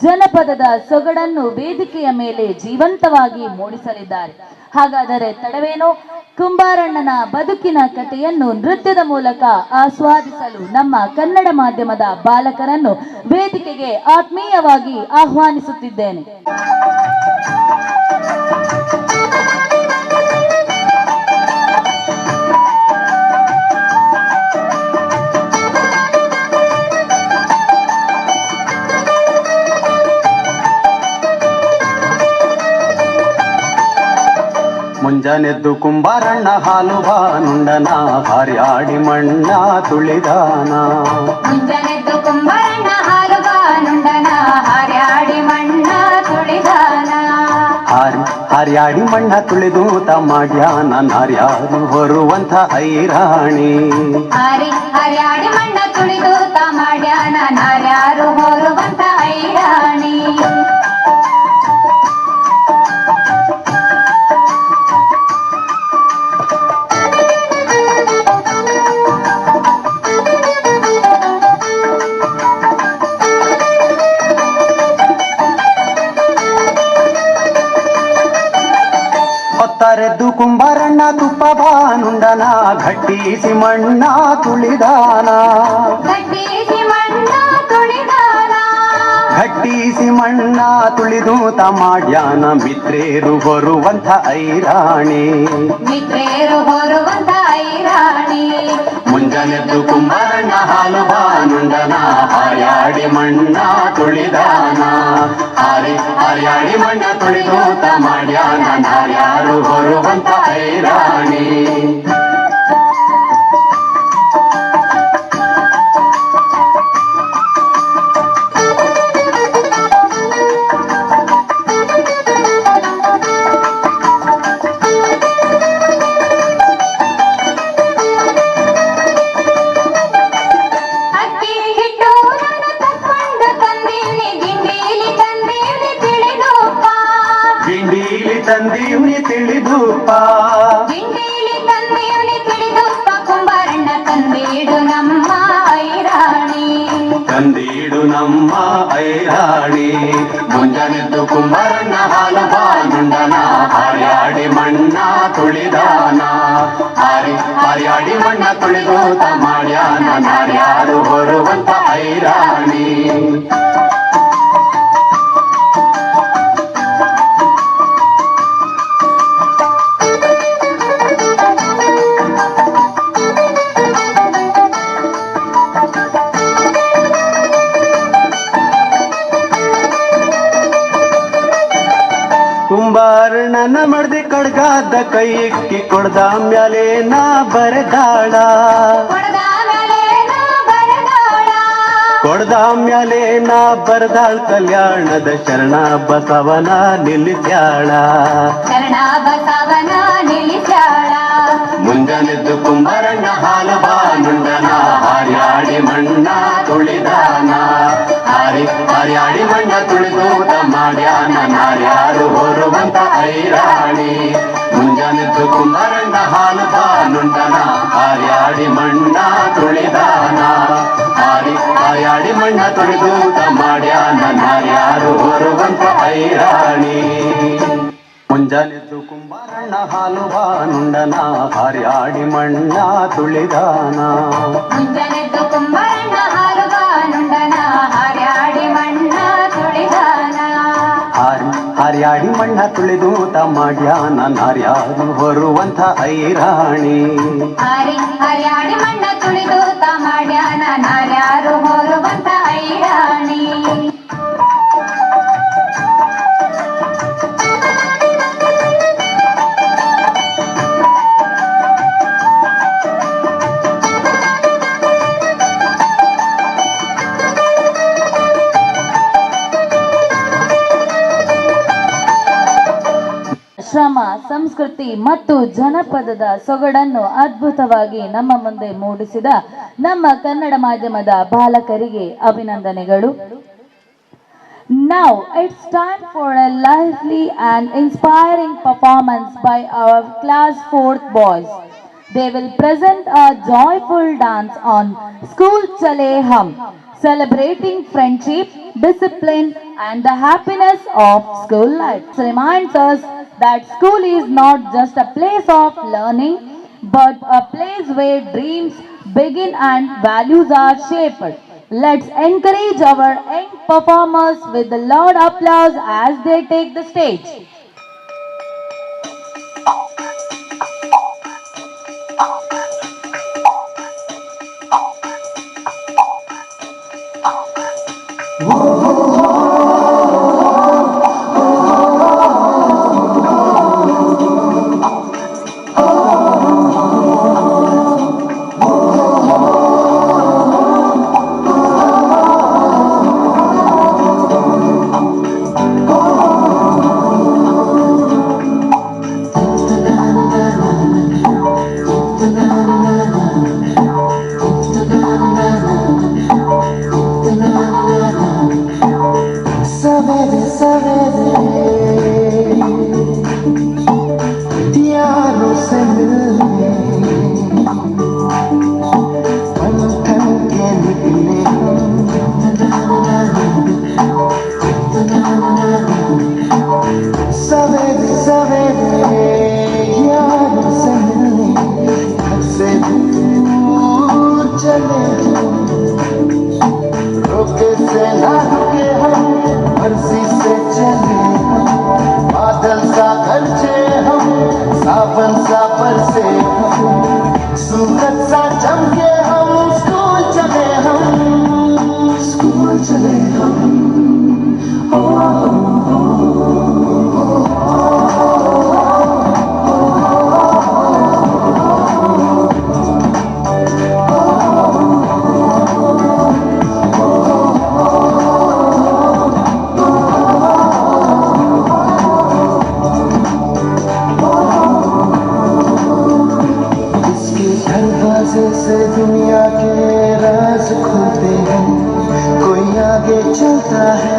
ಜನಪದದ ಸೊಗಡನ್ನು ವೇದಿಕೆಯ ಮೇಲೆ ಜೀವಂತವಾಗಿ ಮೂಡಿಸಲಿದ್ದಾರೆ. ಹಾಗಾದರೆ ತಡವೇನೋ, ಕುಂಬಾರಣ್ಣನ ಬದುಕಿನ ಕಥೆಯನ್ನು ನೃತ್ಯದ ಮೂಲಕ ಆಸ್ವಾದಿಸಲು ನಮ್ಮ ಕನ್ನಡ ಮಾಧ್ಯಮದ ಬಾಲಕರನ್ನು ವೇದಿಕೆಗೆ ಆತ್ಮೀಯವಾಗಿ ಆಹ್ವಾನಿಸುತ್ತಿದ್ದೇನೆ. ಮುಂಜಾನೆದ್ದು ಕುಂಬಾರಣ್ಣ ಹಾಲು ಬಾನುಂಡನ, ಹಾರ್ಯಾಡಿ ಮಣ್ಣ ತುಳಿದಾನ. ಮುಂಜಾನೆದ್ದು ಕುಂಬಾರಣ್ಣ ಹಾಲು ಬಾನುಂಡನ, ಹಾರ್ಯಾಡಿ ಮಣ್ಣ ತುಳಿದಾನ. ಹಾರಿ ಹರ್ಯಾಡಿ ಮಣ್ಣ ತುಳಿದು ಮಾಡ್ಯಾನ ನಾರ್ಯಾರು ಹೊರುವಂಥ ಐರಾಣಿ. ಹರಿ ಹರ್ಯಾಡಿ ಮಣ್ಣ ತುಳಿದು ಮಾಡ್ಯಾನ ನಾರ್ಯಾರು ಹೊರುವಂತ ಐರಾಣಿ. ಹೊತ್ತರೆದ್ದು ಕುಂಬಾರಣ್ಣ ತುಪ್ಪ ಬಾನುಂಡನ ಘಟ್ಟಿಸಿ ಮಣ್ಣ ತುಳಿದಾನ. ಗಟ್ಟಿಸಿ ಮಣ್ಣ ತುಳಿದಾನ. ಘಟ್ಟಿಸಿ ಮಣ್ಣ ತುಳಿದು ಮಾಡ್ಯಾನ ಮಿತ್ರೇರು ಹೊರುವಂಥ ಐರಾಣಿ. ಮಿತ್ರೇರು ಹೊರುವಂತ ಐರಾಣಿ. ಮುಂಜಾನೆದ್ದು ಕುಂಬಾರಣ್ಣ ಹಾಲು ಬಾನುಂಡನ ಹಾರ್ಯಾಡಿ ಮಣ್ಣ ತುಳಿದಾನ. ಹಾರಿ ಹಾರ್ಯಾಡಿ ಮಣ್ಣ ತುಳಿದು ಮಾಡ್ಯಾನ ನಾರ್ಯಾರು ಹೊರುವಂತ ಐರಾಣಿ. ಅಕ್ಕಿ ಹಿಟ್ಟು ನಾನು ತಕ್ಕೊಂಡು ತಂದೀನಿ, ಗಿಂಡೀಲಿ ತಂದೀನಿ ತಿಳಿದೂಪ. ಗಿಂಡೀಲಿ ತಂದೀವ್ನಿ ತಿಳಿದೂಪ. ಗಿಂಡೀಲಿ ತಂದೀವ್ನಿ ತಿಳಿದೂಪ ಕುಂಬಾರಣ್ಣ ತಂದೀಡು ನಮ್ಮ ಐರಾಣಿ. ತಂದೀಡು ನಮ್ಮ ಐರಾಣಿ. ಮುಂಜಾನೆದ್ದು ಕುಂಬಾರಣ್ಣ ಹಾಲು ಬಾನುಂಡನ ಹಾರ್ಯಾಡಿ ಮಣ್ಣ ತುಳಿದಾನ. ಹಾರಿ ಹಾರ್ಯಾಡಿ ಮಣ್ಣ ತುಳಿದು ಮಾಡ್ಯಾನ ನಾರ್ಯಾರು ಹೊರುವಂತ ಐರಾಣಿ. ಕುಂಬಾರಣ್ಣನ ಮಡ್ದಿ ಕಡ್ಗಾದ ಕೈ ಇಕ್ಕಿ ಕೊಡ್ದ ಮ್ಯಾಲೆ ನಾ ಬರದಾಳ. ಕೊಡದ ಮೇಲೆ ನಾ ಬರದಾಳ. ಕೊಡ್ದ ಮ್ಯಾಲೆ ನಾ ಬರದಾಳ್ ಕಲ್ಯಾಣದ ಶರಣ ಬಸವನ ನಿಲ್ಲಿಸ್ಯಾಳ. ಶರಣ ಬಸವನ ನಿಲ್ಲಿಸ್ಯಾಳ. ಮುಂಜಾನೆದ್ದು ಕುಂಬಾರಣ್ಣ ಹಾಲು ಬಾನುಂಡನ ಹಾರ್ಯಾಡಿ ಮಣ್ಣ ತುಳಿದಾನ. ಹಾರಿ ಹಾರ್ಯಾಡಿ ಮಣ್ಣ ತುಳಿದು ಮಾಡ್ಯಾನ ನಾರ್ಯಾರು ಹೊರುವಂತ ಐರಾಣಿ. ಮುಂಜಾನೆದ್ದು ಕುಂಬಾರಣ್ಣ ಹಾಲು ಬಾನುಂಡನ ಹಾರ್ಯಾಡಿ ಮಣ್ಣ ತುಳಿದಾನ. ಹಾರಿ ಹಾರ್ಯಾಡಿ ಮಣ್ಣ ತುಳಿದು ಮಾಡ್ಯಾನ ನಾರ್ಯಾರು ಹೊರುವಂತ ಐರಾಣಿ. ಮುಂಜಾನೆದ್ದು ಕುಂಬಾರಣ್ಣ ಹಾಲು ಬಾನುಂಡನ ಹಾರ್ಯಾಡಿ ಮಣ್ಣ ತುಳಿದಾನ. ಮುಂಜಾನೆದ್ದು ಕುಂಬಾರಣ್ಣ ಹಾಲು ಬಾನುಂಡನ ಹಾರ್ಯಾಡಿ ಮಣ್ಣ ತುಳಿದಾನ. ಹಾರಿ ಹಾರ್ಯಾಡಿ ಮಣ್ಣ ತುಳಿದು ಮಾಡ್ಯಾನ ನಾರ್ಯಾರು ಹೊರುವಂಥ ಐರಾಣಿ. ಹಾರಿ ಹರ್ಯಾಡಿ ಮಣ್ಣ ತುಳಿದು ಮಾಡ್ಯಾನ ನಾರ್ಯಾರು ಹೊರುವಂತ ಐರಾಣಿ. ಶ್ರಮ, ಸಂಸ್ಕೃತಿ ಮತ್ತು ಜನಪದದ ಸೊಗಡನ್ನು ಅದ್ಭುತವಾಗಿ ನಮ್ಮ ಮುಂದೆ ಮೂಡಿಸಿದ ನಮ್ಮ ಕನ್ನಡ ಮಾಧ್ಯಮದ ಬಾಲಕರಿಗೆ ಅಭಿನಂದನೆಗಳು. Now it's time for a lively and inspiring performance by our class 4th boys. They will present a joyful dance on School Chale Hum, celebrating friendship, discipline and the happiness of school life. It reminds us that school is not just a place of learning, but a place where dreams begin and values are shaped. Let's encourage our young performers with a loud applause as they take the stage. सूरज सा चमके हम, school चले हम, school चले हम। ओ, ओ, इसके दरवाजे से दुनिया के राज खुलते हैं। कोई आगे चलता है,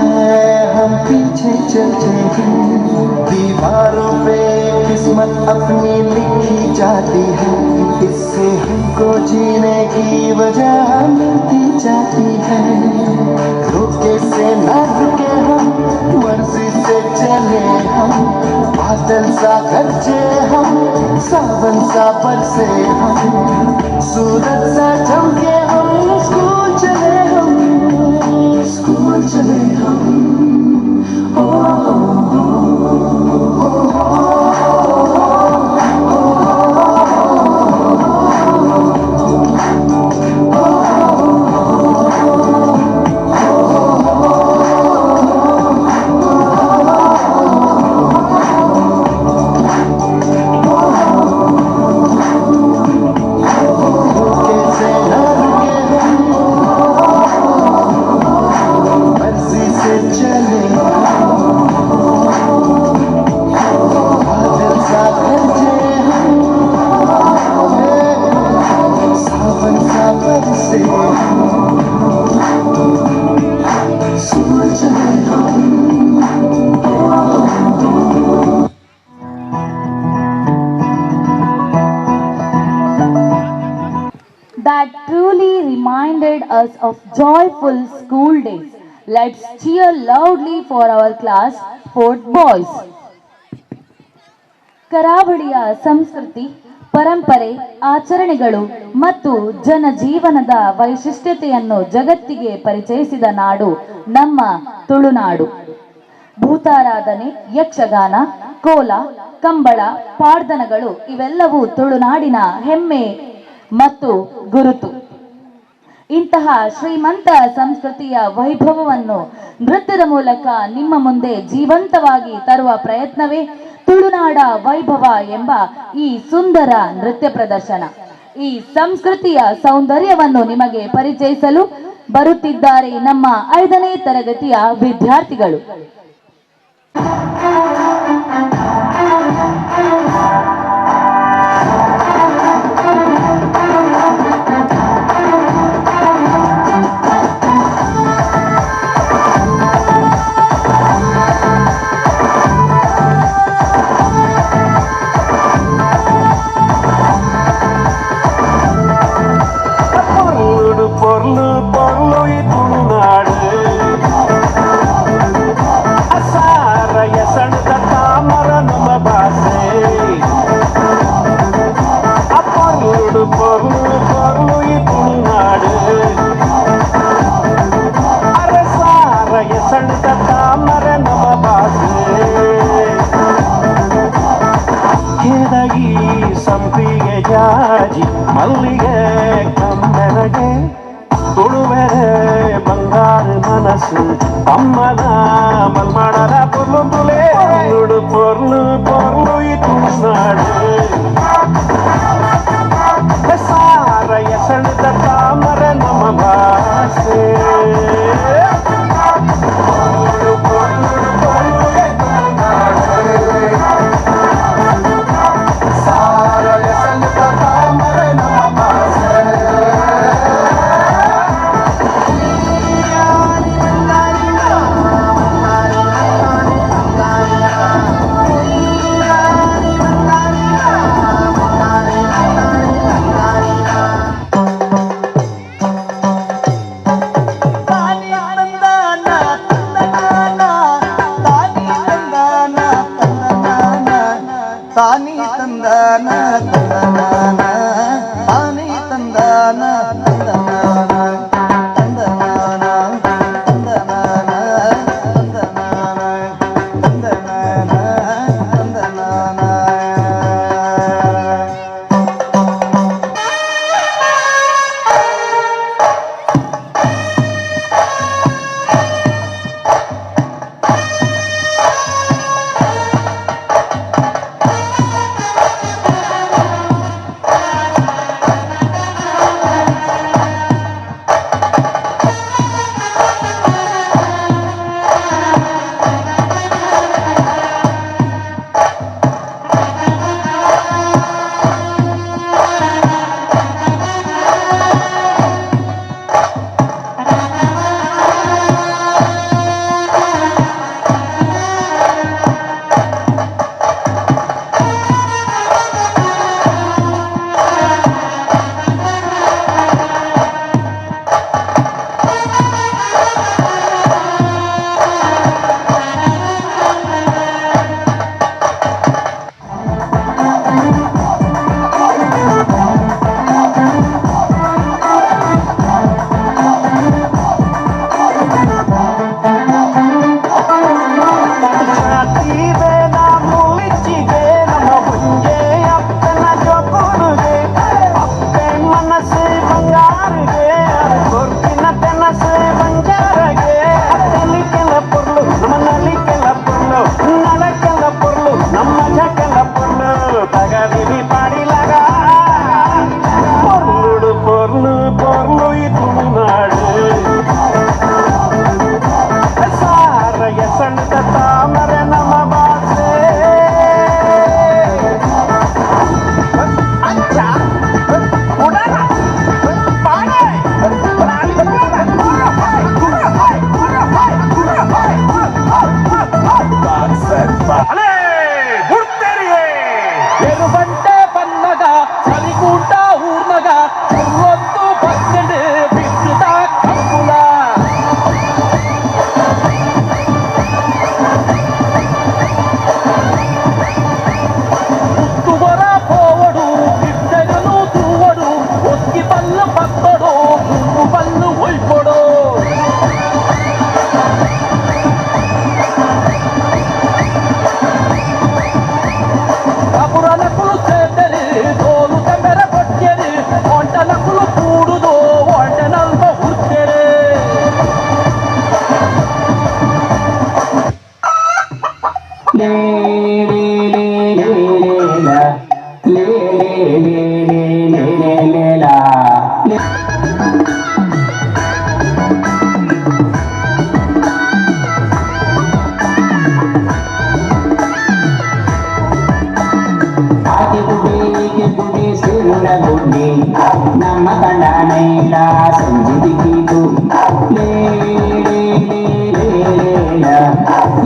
हम पीछे चलते हैं। दीवारों पे किस्मत अपनी लिखी जाती है, इससे हमको जीने की वजह मिलती जाती है। रुके से ना रुके हम, मर्जी से चले हम, बादल सा गरजे हम, सावन सा बरसे हम, सूरज सा चमके हम, स्कूल चले हम, स्कूल चले हम। ओ, ओ, ओ, रुके से ना रुके हम, मर्जी से चले हम, बादल सा गरजे हम, सावन सा बरसे हम, स्कूल चले हम। That truly reminded us of joyful school days. Let's cheer loudly for our class 4th boys. ಕರಾವಳಿಯ ಸಂಸ್ಕೃತಿ, ಪರಂಪರೆ, ಆಚರಣೆಗಳು ಮತ್ತು ಜನಜೀವನದ ವೈಶಿಷ್ಟ್ಯತೆಯನ್ನು ಜಗತ್ತಿಗೆ ಪರಿಚಯಿಸಿದ ನಾಡು ನಮ್ಮ ತುಳುನಾಡು. ಭೂತಾರಾಧನೆ, ಯಕ್ಷಗಾನ, ಕೋಲ, ಕಂಬಳ, ಪಾಡ್ದನಗಳು ಇವೆಲ್ಲವೂ ತುಳುನಾಡಿನ ಹೆಮ್ಮೆ ಮತ್ತು ಗುರುತು. ಇಂತಹ ಶ್ರೀಮಂತ ಸಂಸ್ಕೃತಿಯ ವೈಭವವನ್ನು ನೃತ್ಯದ ಮೂಲಕ ನಿಮ್ಮ ಮುಂದೆ ಜೀವಂತವಾಗಿ ತರುವ ಪ್ರಯತ್ನವೇ ತುಳುನಾಡ ವೈಭವ ಎಂಬ ಈ ಸುಂದರ ನೃತ್ಯ ಪ್ರದರ್ಶನ. ಈ ಸಂಸ್ಕೃತಿಯ ಸೌಂದರ್ಯವನ್ನು ನಿಮಗೆ ಪರಿಚಯಿಸಲು ಬರುತ್ತಿದ್ದಾರೆ ನಮ್ಮ 5ನೇ ತರಗತಿಯ ವಿದ್ಯಾರ್ಥಿಗಳು. பொருளுடு பொருளு பொருளு ತುಳುನಾಡು, ಅಸಾರಯ ಸಣದ ತಾಮರ ನಮ್ಮ ಭಾಷೆ. பொருளுடு பொருளு பொருளு ತುಳುನಾಡು, ಅರಸಾರಯ ಸಣದ ತಾಮರ ನಮ್ಮ ಭಾಷೆ. ಕೆದಗಿ ಸಂಪಿಗೆ ಜಾಜಿ ಮಲ್ಲಿಗೆ ಕಮ್ಮೆರಗೆ, ತುಳುವೆರೆ ಬಂಗಾರ ಮನಸ್ಸು ಅಮ್ಮನ ಮಲ್ಮಾಡರ ಪೊರ್ಲು ತುಲೆ. ಪೊರ್ಲುಡು ಪೊರ್ಲು ಪೊರ್ಲು ಈ ತುಳುನಾಡು, ಸಾರಯ ಸಣದ ತಾಮರ ನಮ್ಮ ಭಾಷೆ. ಪೊರ್ಲು ಪೊರ್ಲುಡು ಪೊರ್ಲು ಈ ತುಳುನಾಡು, ಸಾರಯ ಸಣದ ತಾಮರ ನಮ್ಮ ಭಾಷೆ. ಪೂಂಟ ಊರ್ನಗ ಒಂದು ಬತ್ತಂಡು ಬಿಟ್ಟುದ ಕಂಬುಲ. ತುವರ ಪೋವಡು ಬಿಟ್ಟನು ತೂವಡು ಒಕ್ಕಿ ಬಲ್ಲು ಪತ್ತಡು ಮುಂಗು ಬಲ್ಲು ಒಯ್ಪೊಡು. ಕಬುರನಕುಲು ಸೇತರು ತೋಲು ತೆಂಬೆರ ಕೊಟ್ಟೆರು ಒಂಟನಕುಲು ಕೂಡುದು ಒಂಟನಲ್ಪ ಹುಡ್ತೇರು. ಲೇ ಲೇ ಲೇ ಲೇ ಲೇ ಲಾ ಲೇ ಲೇ ಲೇ ಲೇ ಲೇ ಲೇ ಲೇ ಲಾ ಲೇ. ಆಕೆ ಗುಡಿ ಈಕೆ ಗುಡಿ ಸಿರುಳ ಗುಡ್ಡಿ ನಮ್ಮ ಕಂಡನೈಲ ಸಂಜಿದಿಕ್ಕಿತು. ಲೇ ಲೇ ಲೇ ಲೇ ಲೇ ಲಾ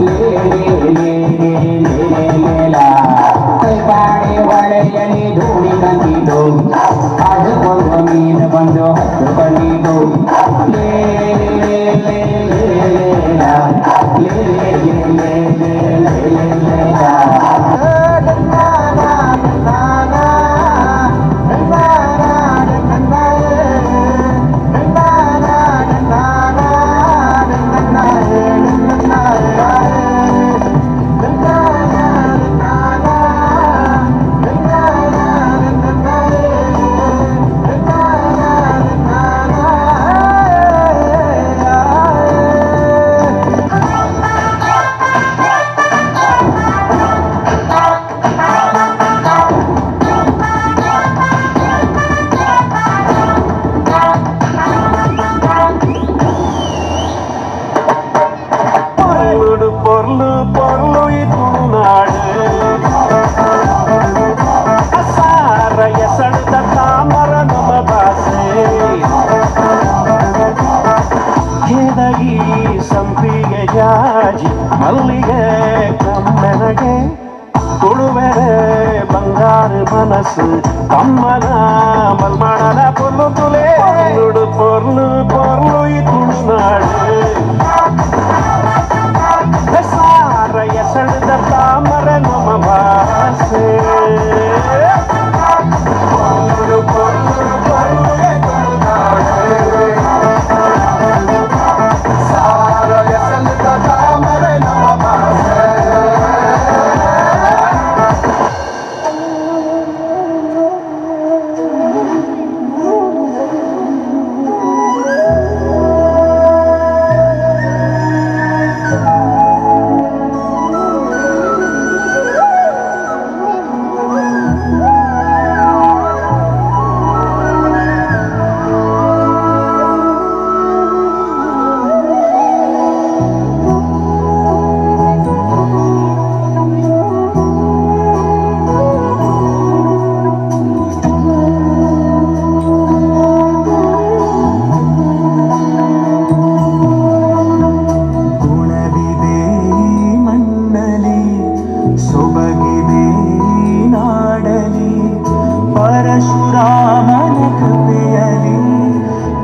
ಲೇ ಲೇ ಲೇ ಲೇ ಲೇ ಲೇ ಲೇ ಲಾ. ಕೈಪಾಡೆ ಹೊಳೆಯಲಿ ಧೂಳಿ ಕಂದಿತು ಅದಕ್ಕೊಂದು ಮೀನು ಬಂದು ಹತ್ತುಕೊಂಡಿತು. ಲೇ ಲೇ ಲೇ ಲೇ ಲೇ ಲಾ ಲೇ ಲೇ ಲೇ ಲೇ ಲೇ ಲೇ ಲೇ ಲಾ. பொருளுடு பொருளு பொருளு ತುಳುನಾಡು ಅಸಾರ ಎಸಳದ ತಾಮರ ನಮ ಭಾಷೆ ಕೆದಗಿ ಸಂಪಿಗೆ ಜಾಜಿ ಮಲ್ಲಿಗೆ ಕಮ್ಮೆನಗೆ ತುಳುವೆರೆ ಬಂಗಾರ ಮನಸ್ಸು ತಮ್ಮನ ಮಲ್ಮಾಣನ ಪೊರ್ಲು ತುಲೆ ಪೊರ್ಲುಡು ಪೊರ್ಲು ಪೊರ್ಲು ಈ ತುಳುನಾಡು ಸಾರ ಎಸಳದ ತಾಮರ ನಮ ಭಾಷೆ ಪೊರ್ಲು ಪೊರ್ಲು ಪೊರ್ಲು ಈ ತುಳುನಾಡು ಸಾರ ಎಸಳದ ತಾಮರ ನಮ ಭಾಷೆ. ಗುಣವಿದೆ ಈ ಮಣ್ಣಲಿ, ಸೊಬಗಿದೆ ಈ ನಾಡಲಿ, ಪರಶುರಾಮನ ಕೃಪೆಯಲಿ,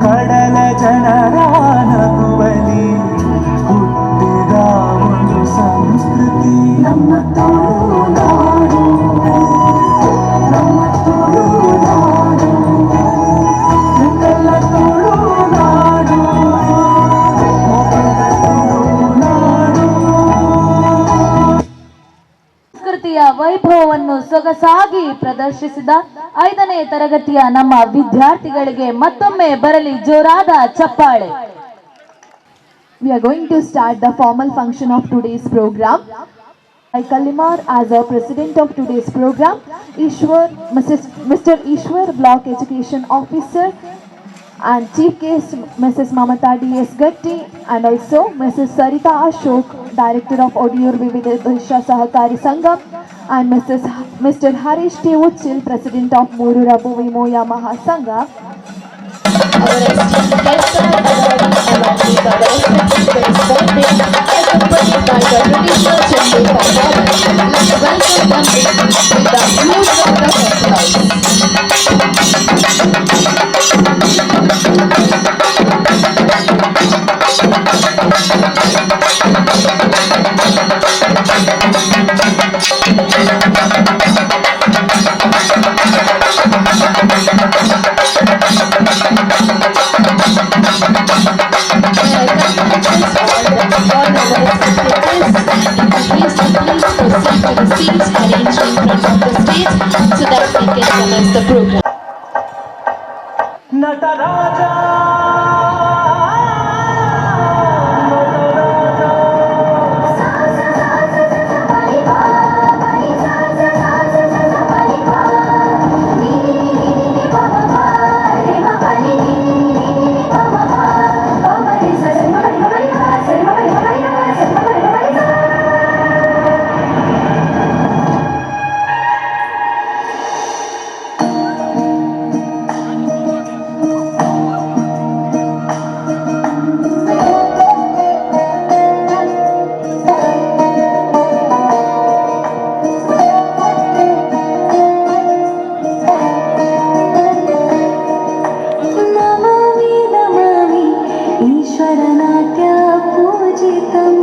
ಕಡಲ ಜನರ ನಗುವಲಿ ಹುಟ್ಟಿದ ಒಂದು ಸಂಸ್ಕೃತಿ ನಮ್ಮ ತುಳುನಾಡು, ನಮ್ಮ ತುಳುನಾಡು, ಎಂತೆಲ್ಲ ತುಳುನಾಡು, ಮೊದಲ ತುಳುನಾಡು. ಸಂಸ್ಕೃತಿಯ ವೈಭವವನ್ನು ಸೊಗಸಾಗಿ ಪ್ರದರ್ಶಿಸಿದ 5ನೇ ತರಗತಿಯ ನಮ್ಮ ವಿದ್ಯಾರ್ಥಿಗಳಿಗೆ ಮತ್ತೊಮ್ಮೆ ಬರಲಿ ಜೋರಾದ ಚಪ್ಪಾಳೆ. We are going to start the formal function of today's program. I Kalimar as our president of today's program, Ishwar, Mr. Ishwar, Block Education Officer, and Chief Guest Mrs. Mamata D.S. Gatti, and also Mrs. Sarita Ashok, Director of Odiyur Vividha Desha Sahakari Sangam, and Mr. Harish T. Uchil, President of Murura Bhuvimoya Mahasangha. Our esteemed guests are awarded along with our respected correspondent. accompanied by the traditional chende performance. Let's welcome them with a huge round of applause. May I kindly request all our respected guests and dignitaries to please proceed to the seats arranged in front of the stage so that we can commence the program. Nataraja Namami Namami ईश्वरनाट्य पूजितम्।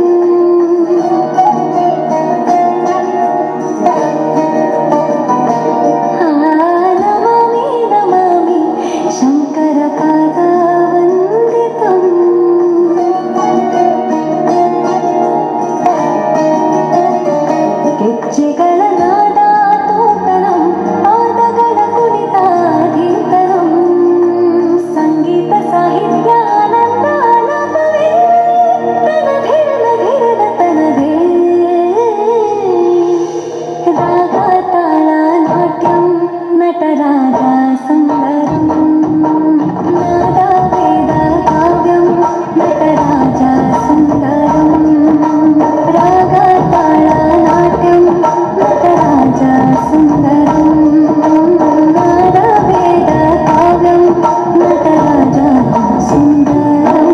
Namami Namami शङ्करपादावन्दितम्। ಗೆಜ್ಜೆಗಳ ನಾದ ತೋತನಂ, ಪಾದಗಳ ಕುಣಿತ ಧೀತನಂ, ಸಂಗೀತ ಸಾಹಿತ್ಯ ಆನಂದ ಆಲಾಪವೇ ತನ ಧಿರನ ಧಿರನ ತನದೇ. ರಾಗ ತಾಳ ನಾಟ್ಯಂ ನಟರಾಜ ಸುಂದರಂ, ನಾದ ವೇದ ಕಾವ್ಯಂ ನಟರಾಜ ಸುಂದರಂ, ರಾಗ ತಾಳ ನಾಟ್ಯಂ ನಟರಾಜ ಸುಂದರಂ, ನಾದ ವೇದ ಕಾವ್ಯಂ ನಟರಾಜ ಸುಂದರಂ.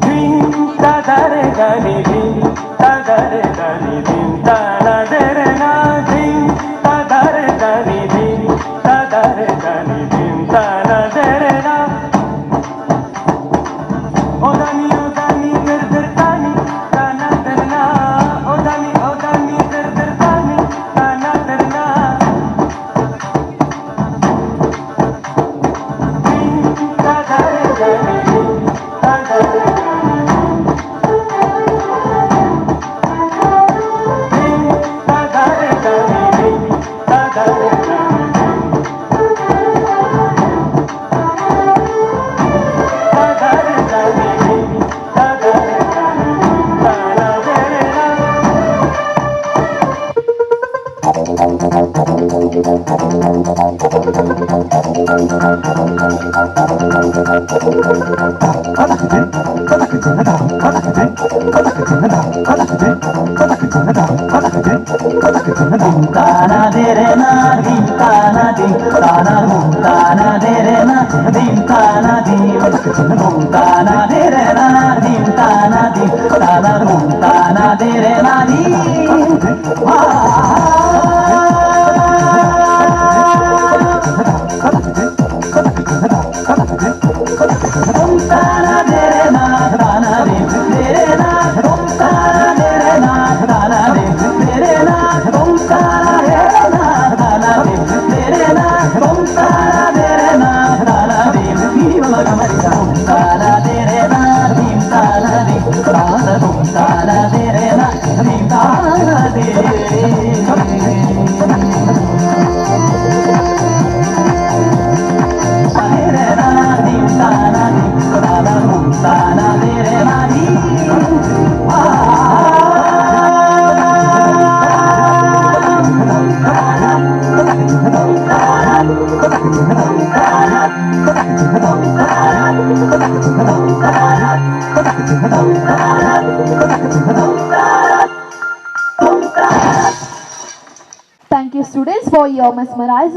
ಧಿಂ ತದರೆ ಧನಿ ಧಿಂ ತದರೆ ಧನಿ ಧಿಂ ತನದೆರೆ ನಾ ಧಿಂ ತದರೆ ಧನಿ ಧಿಂ ತದರೆ ಧನಿ ಧಿಂ ತನದೆರೆ ನಾ. ಓ ಧನಿ ಓ ಧನಿ ದಿರ್ ದಿರ್ ತಾನಿ ತನದೆರೆ ನಾ. ಓ ಧನಿ ಓ ಧನಿ ದಿರ್ ದಿರ್ ತಾನಿ ತನದೆರೆ ನಾ. ಧಿಂ ತದರೆ ಧನಿ ಧಿಂ ತದರೆ ಧನಿ Thank you, students, for your mesmerizing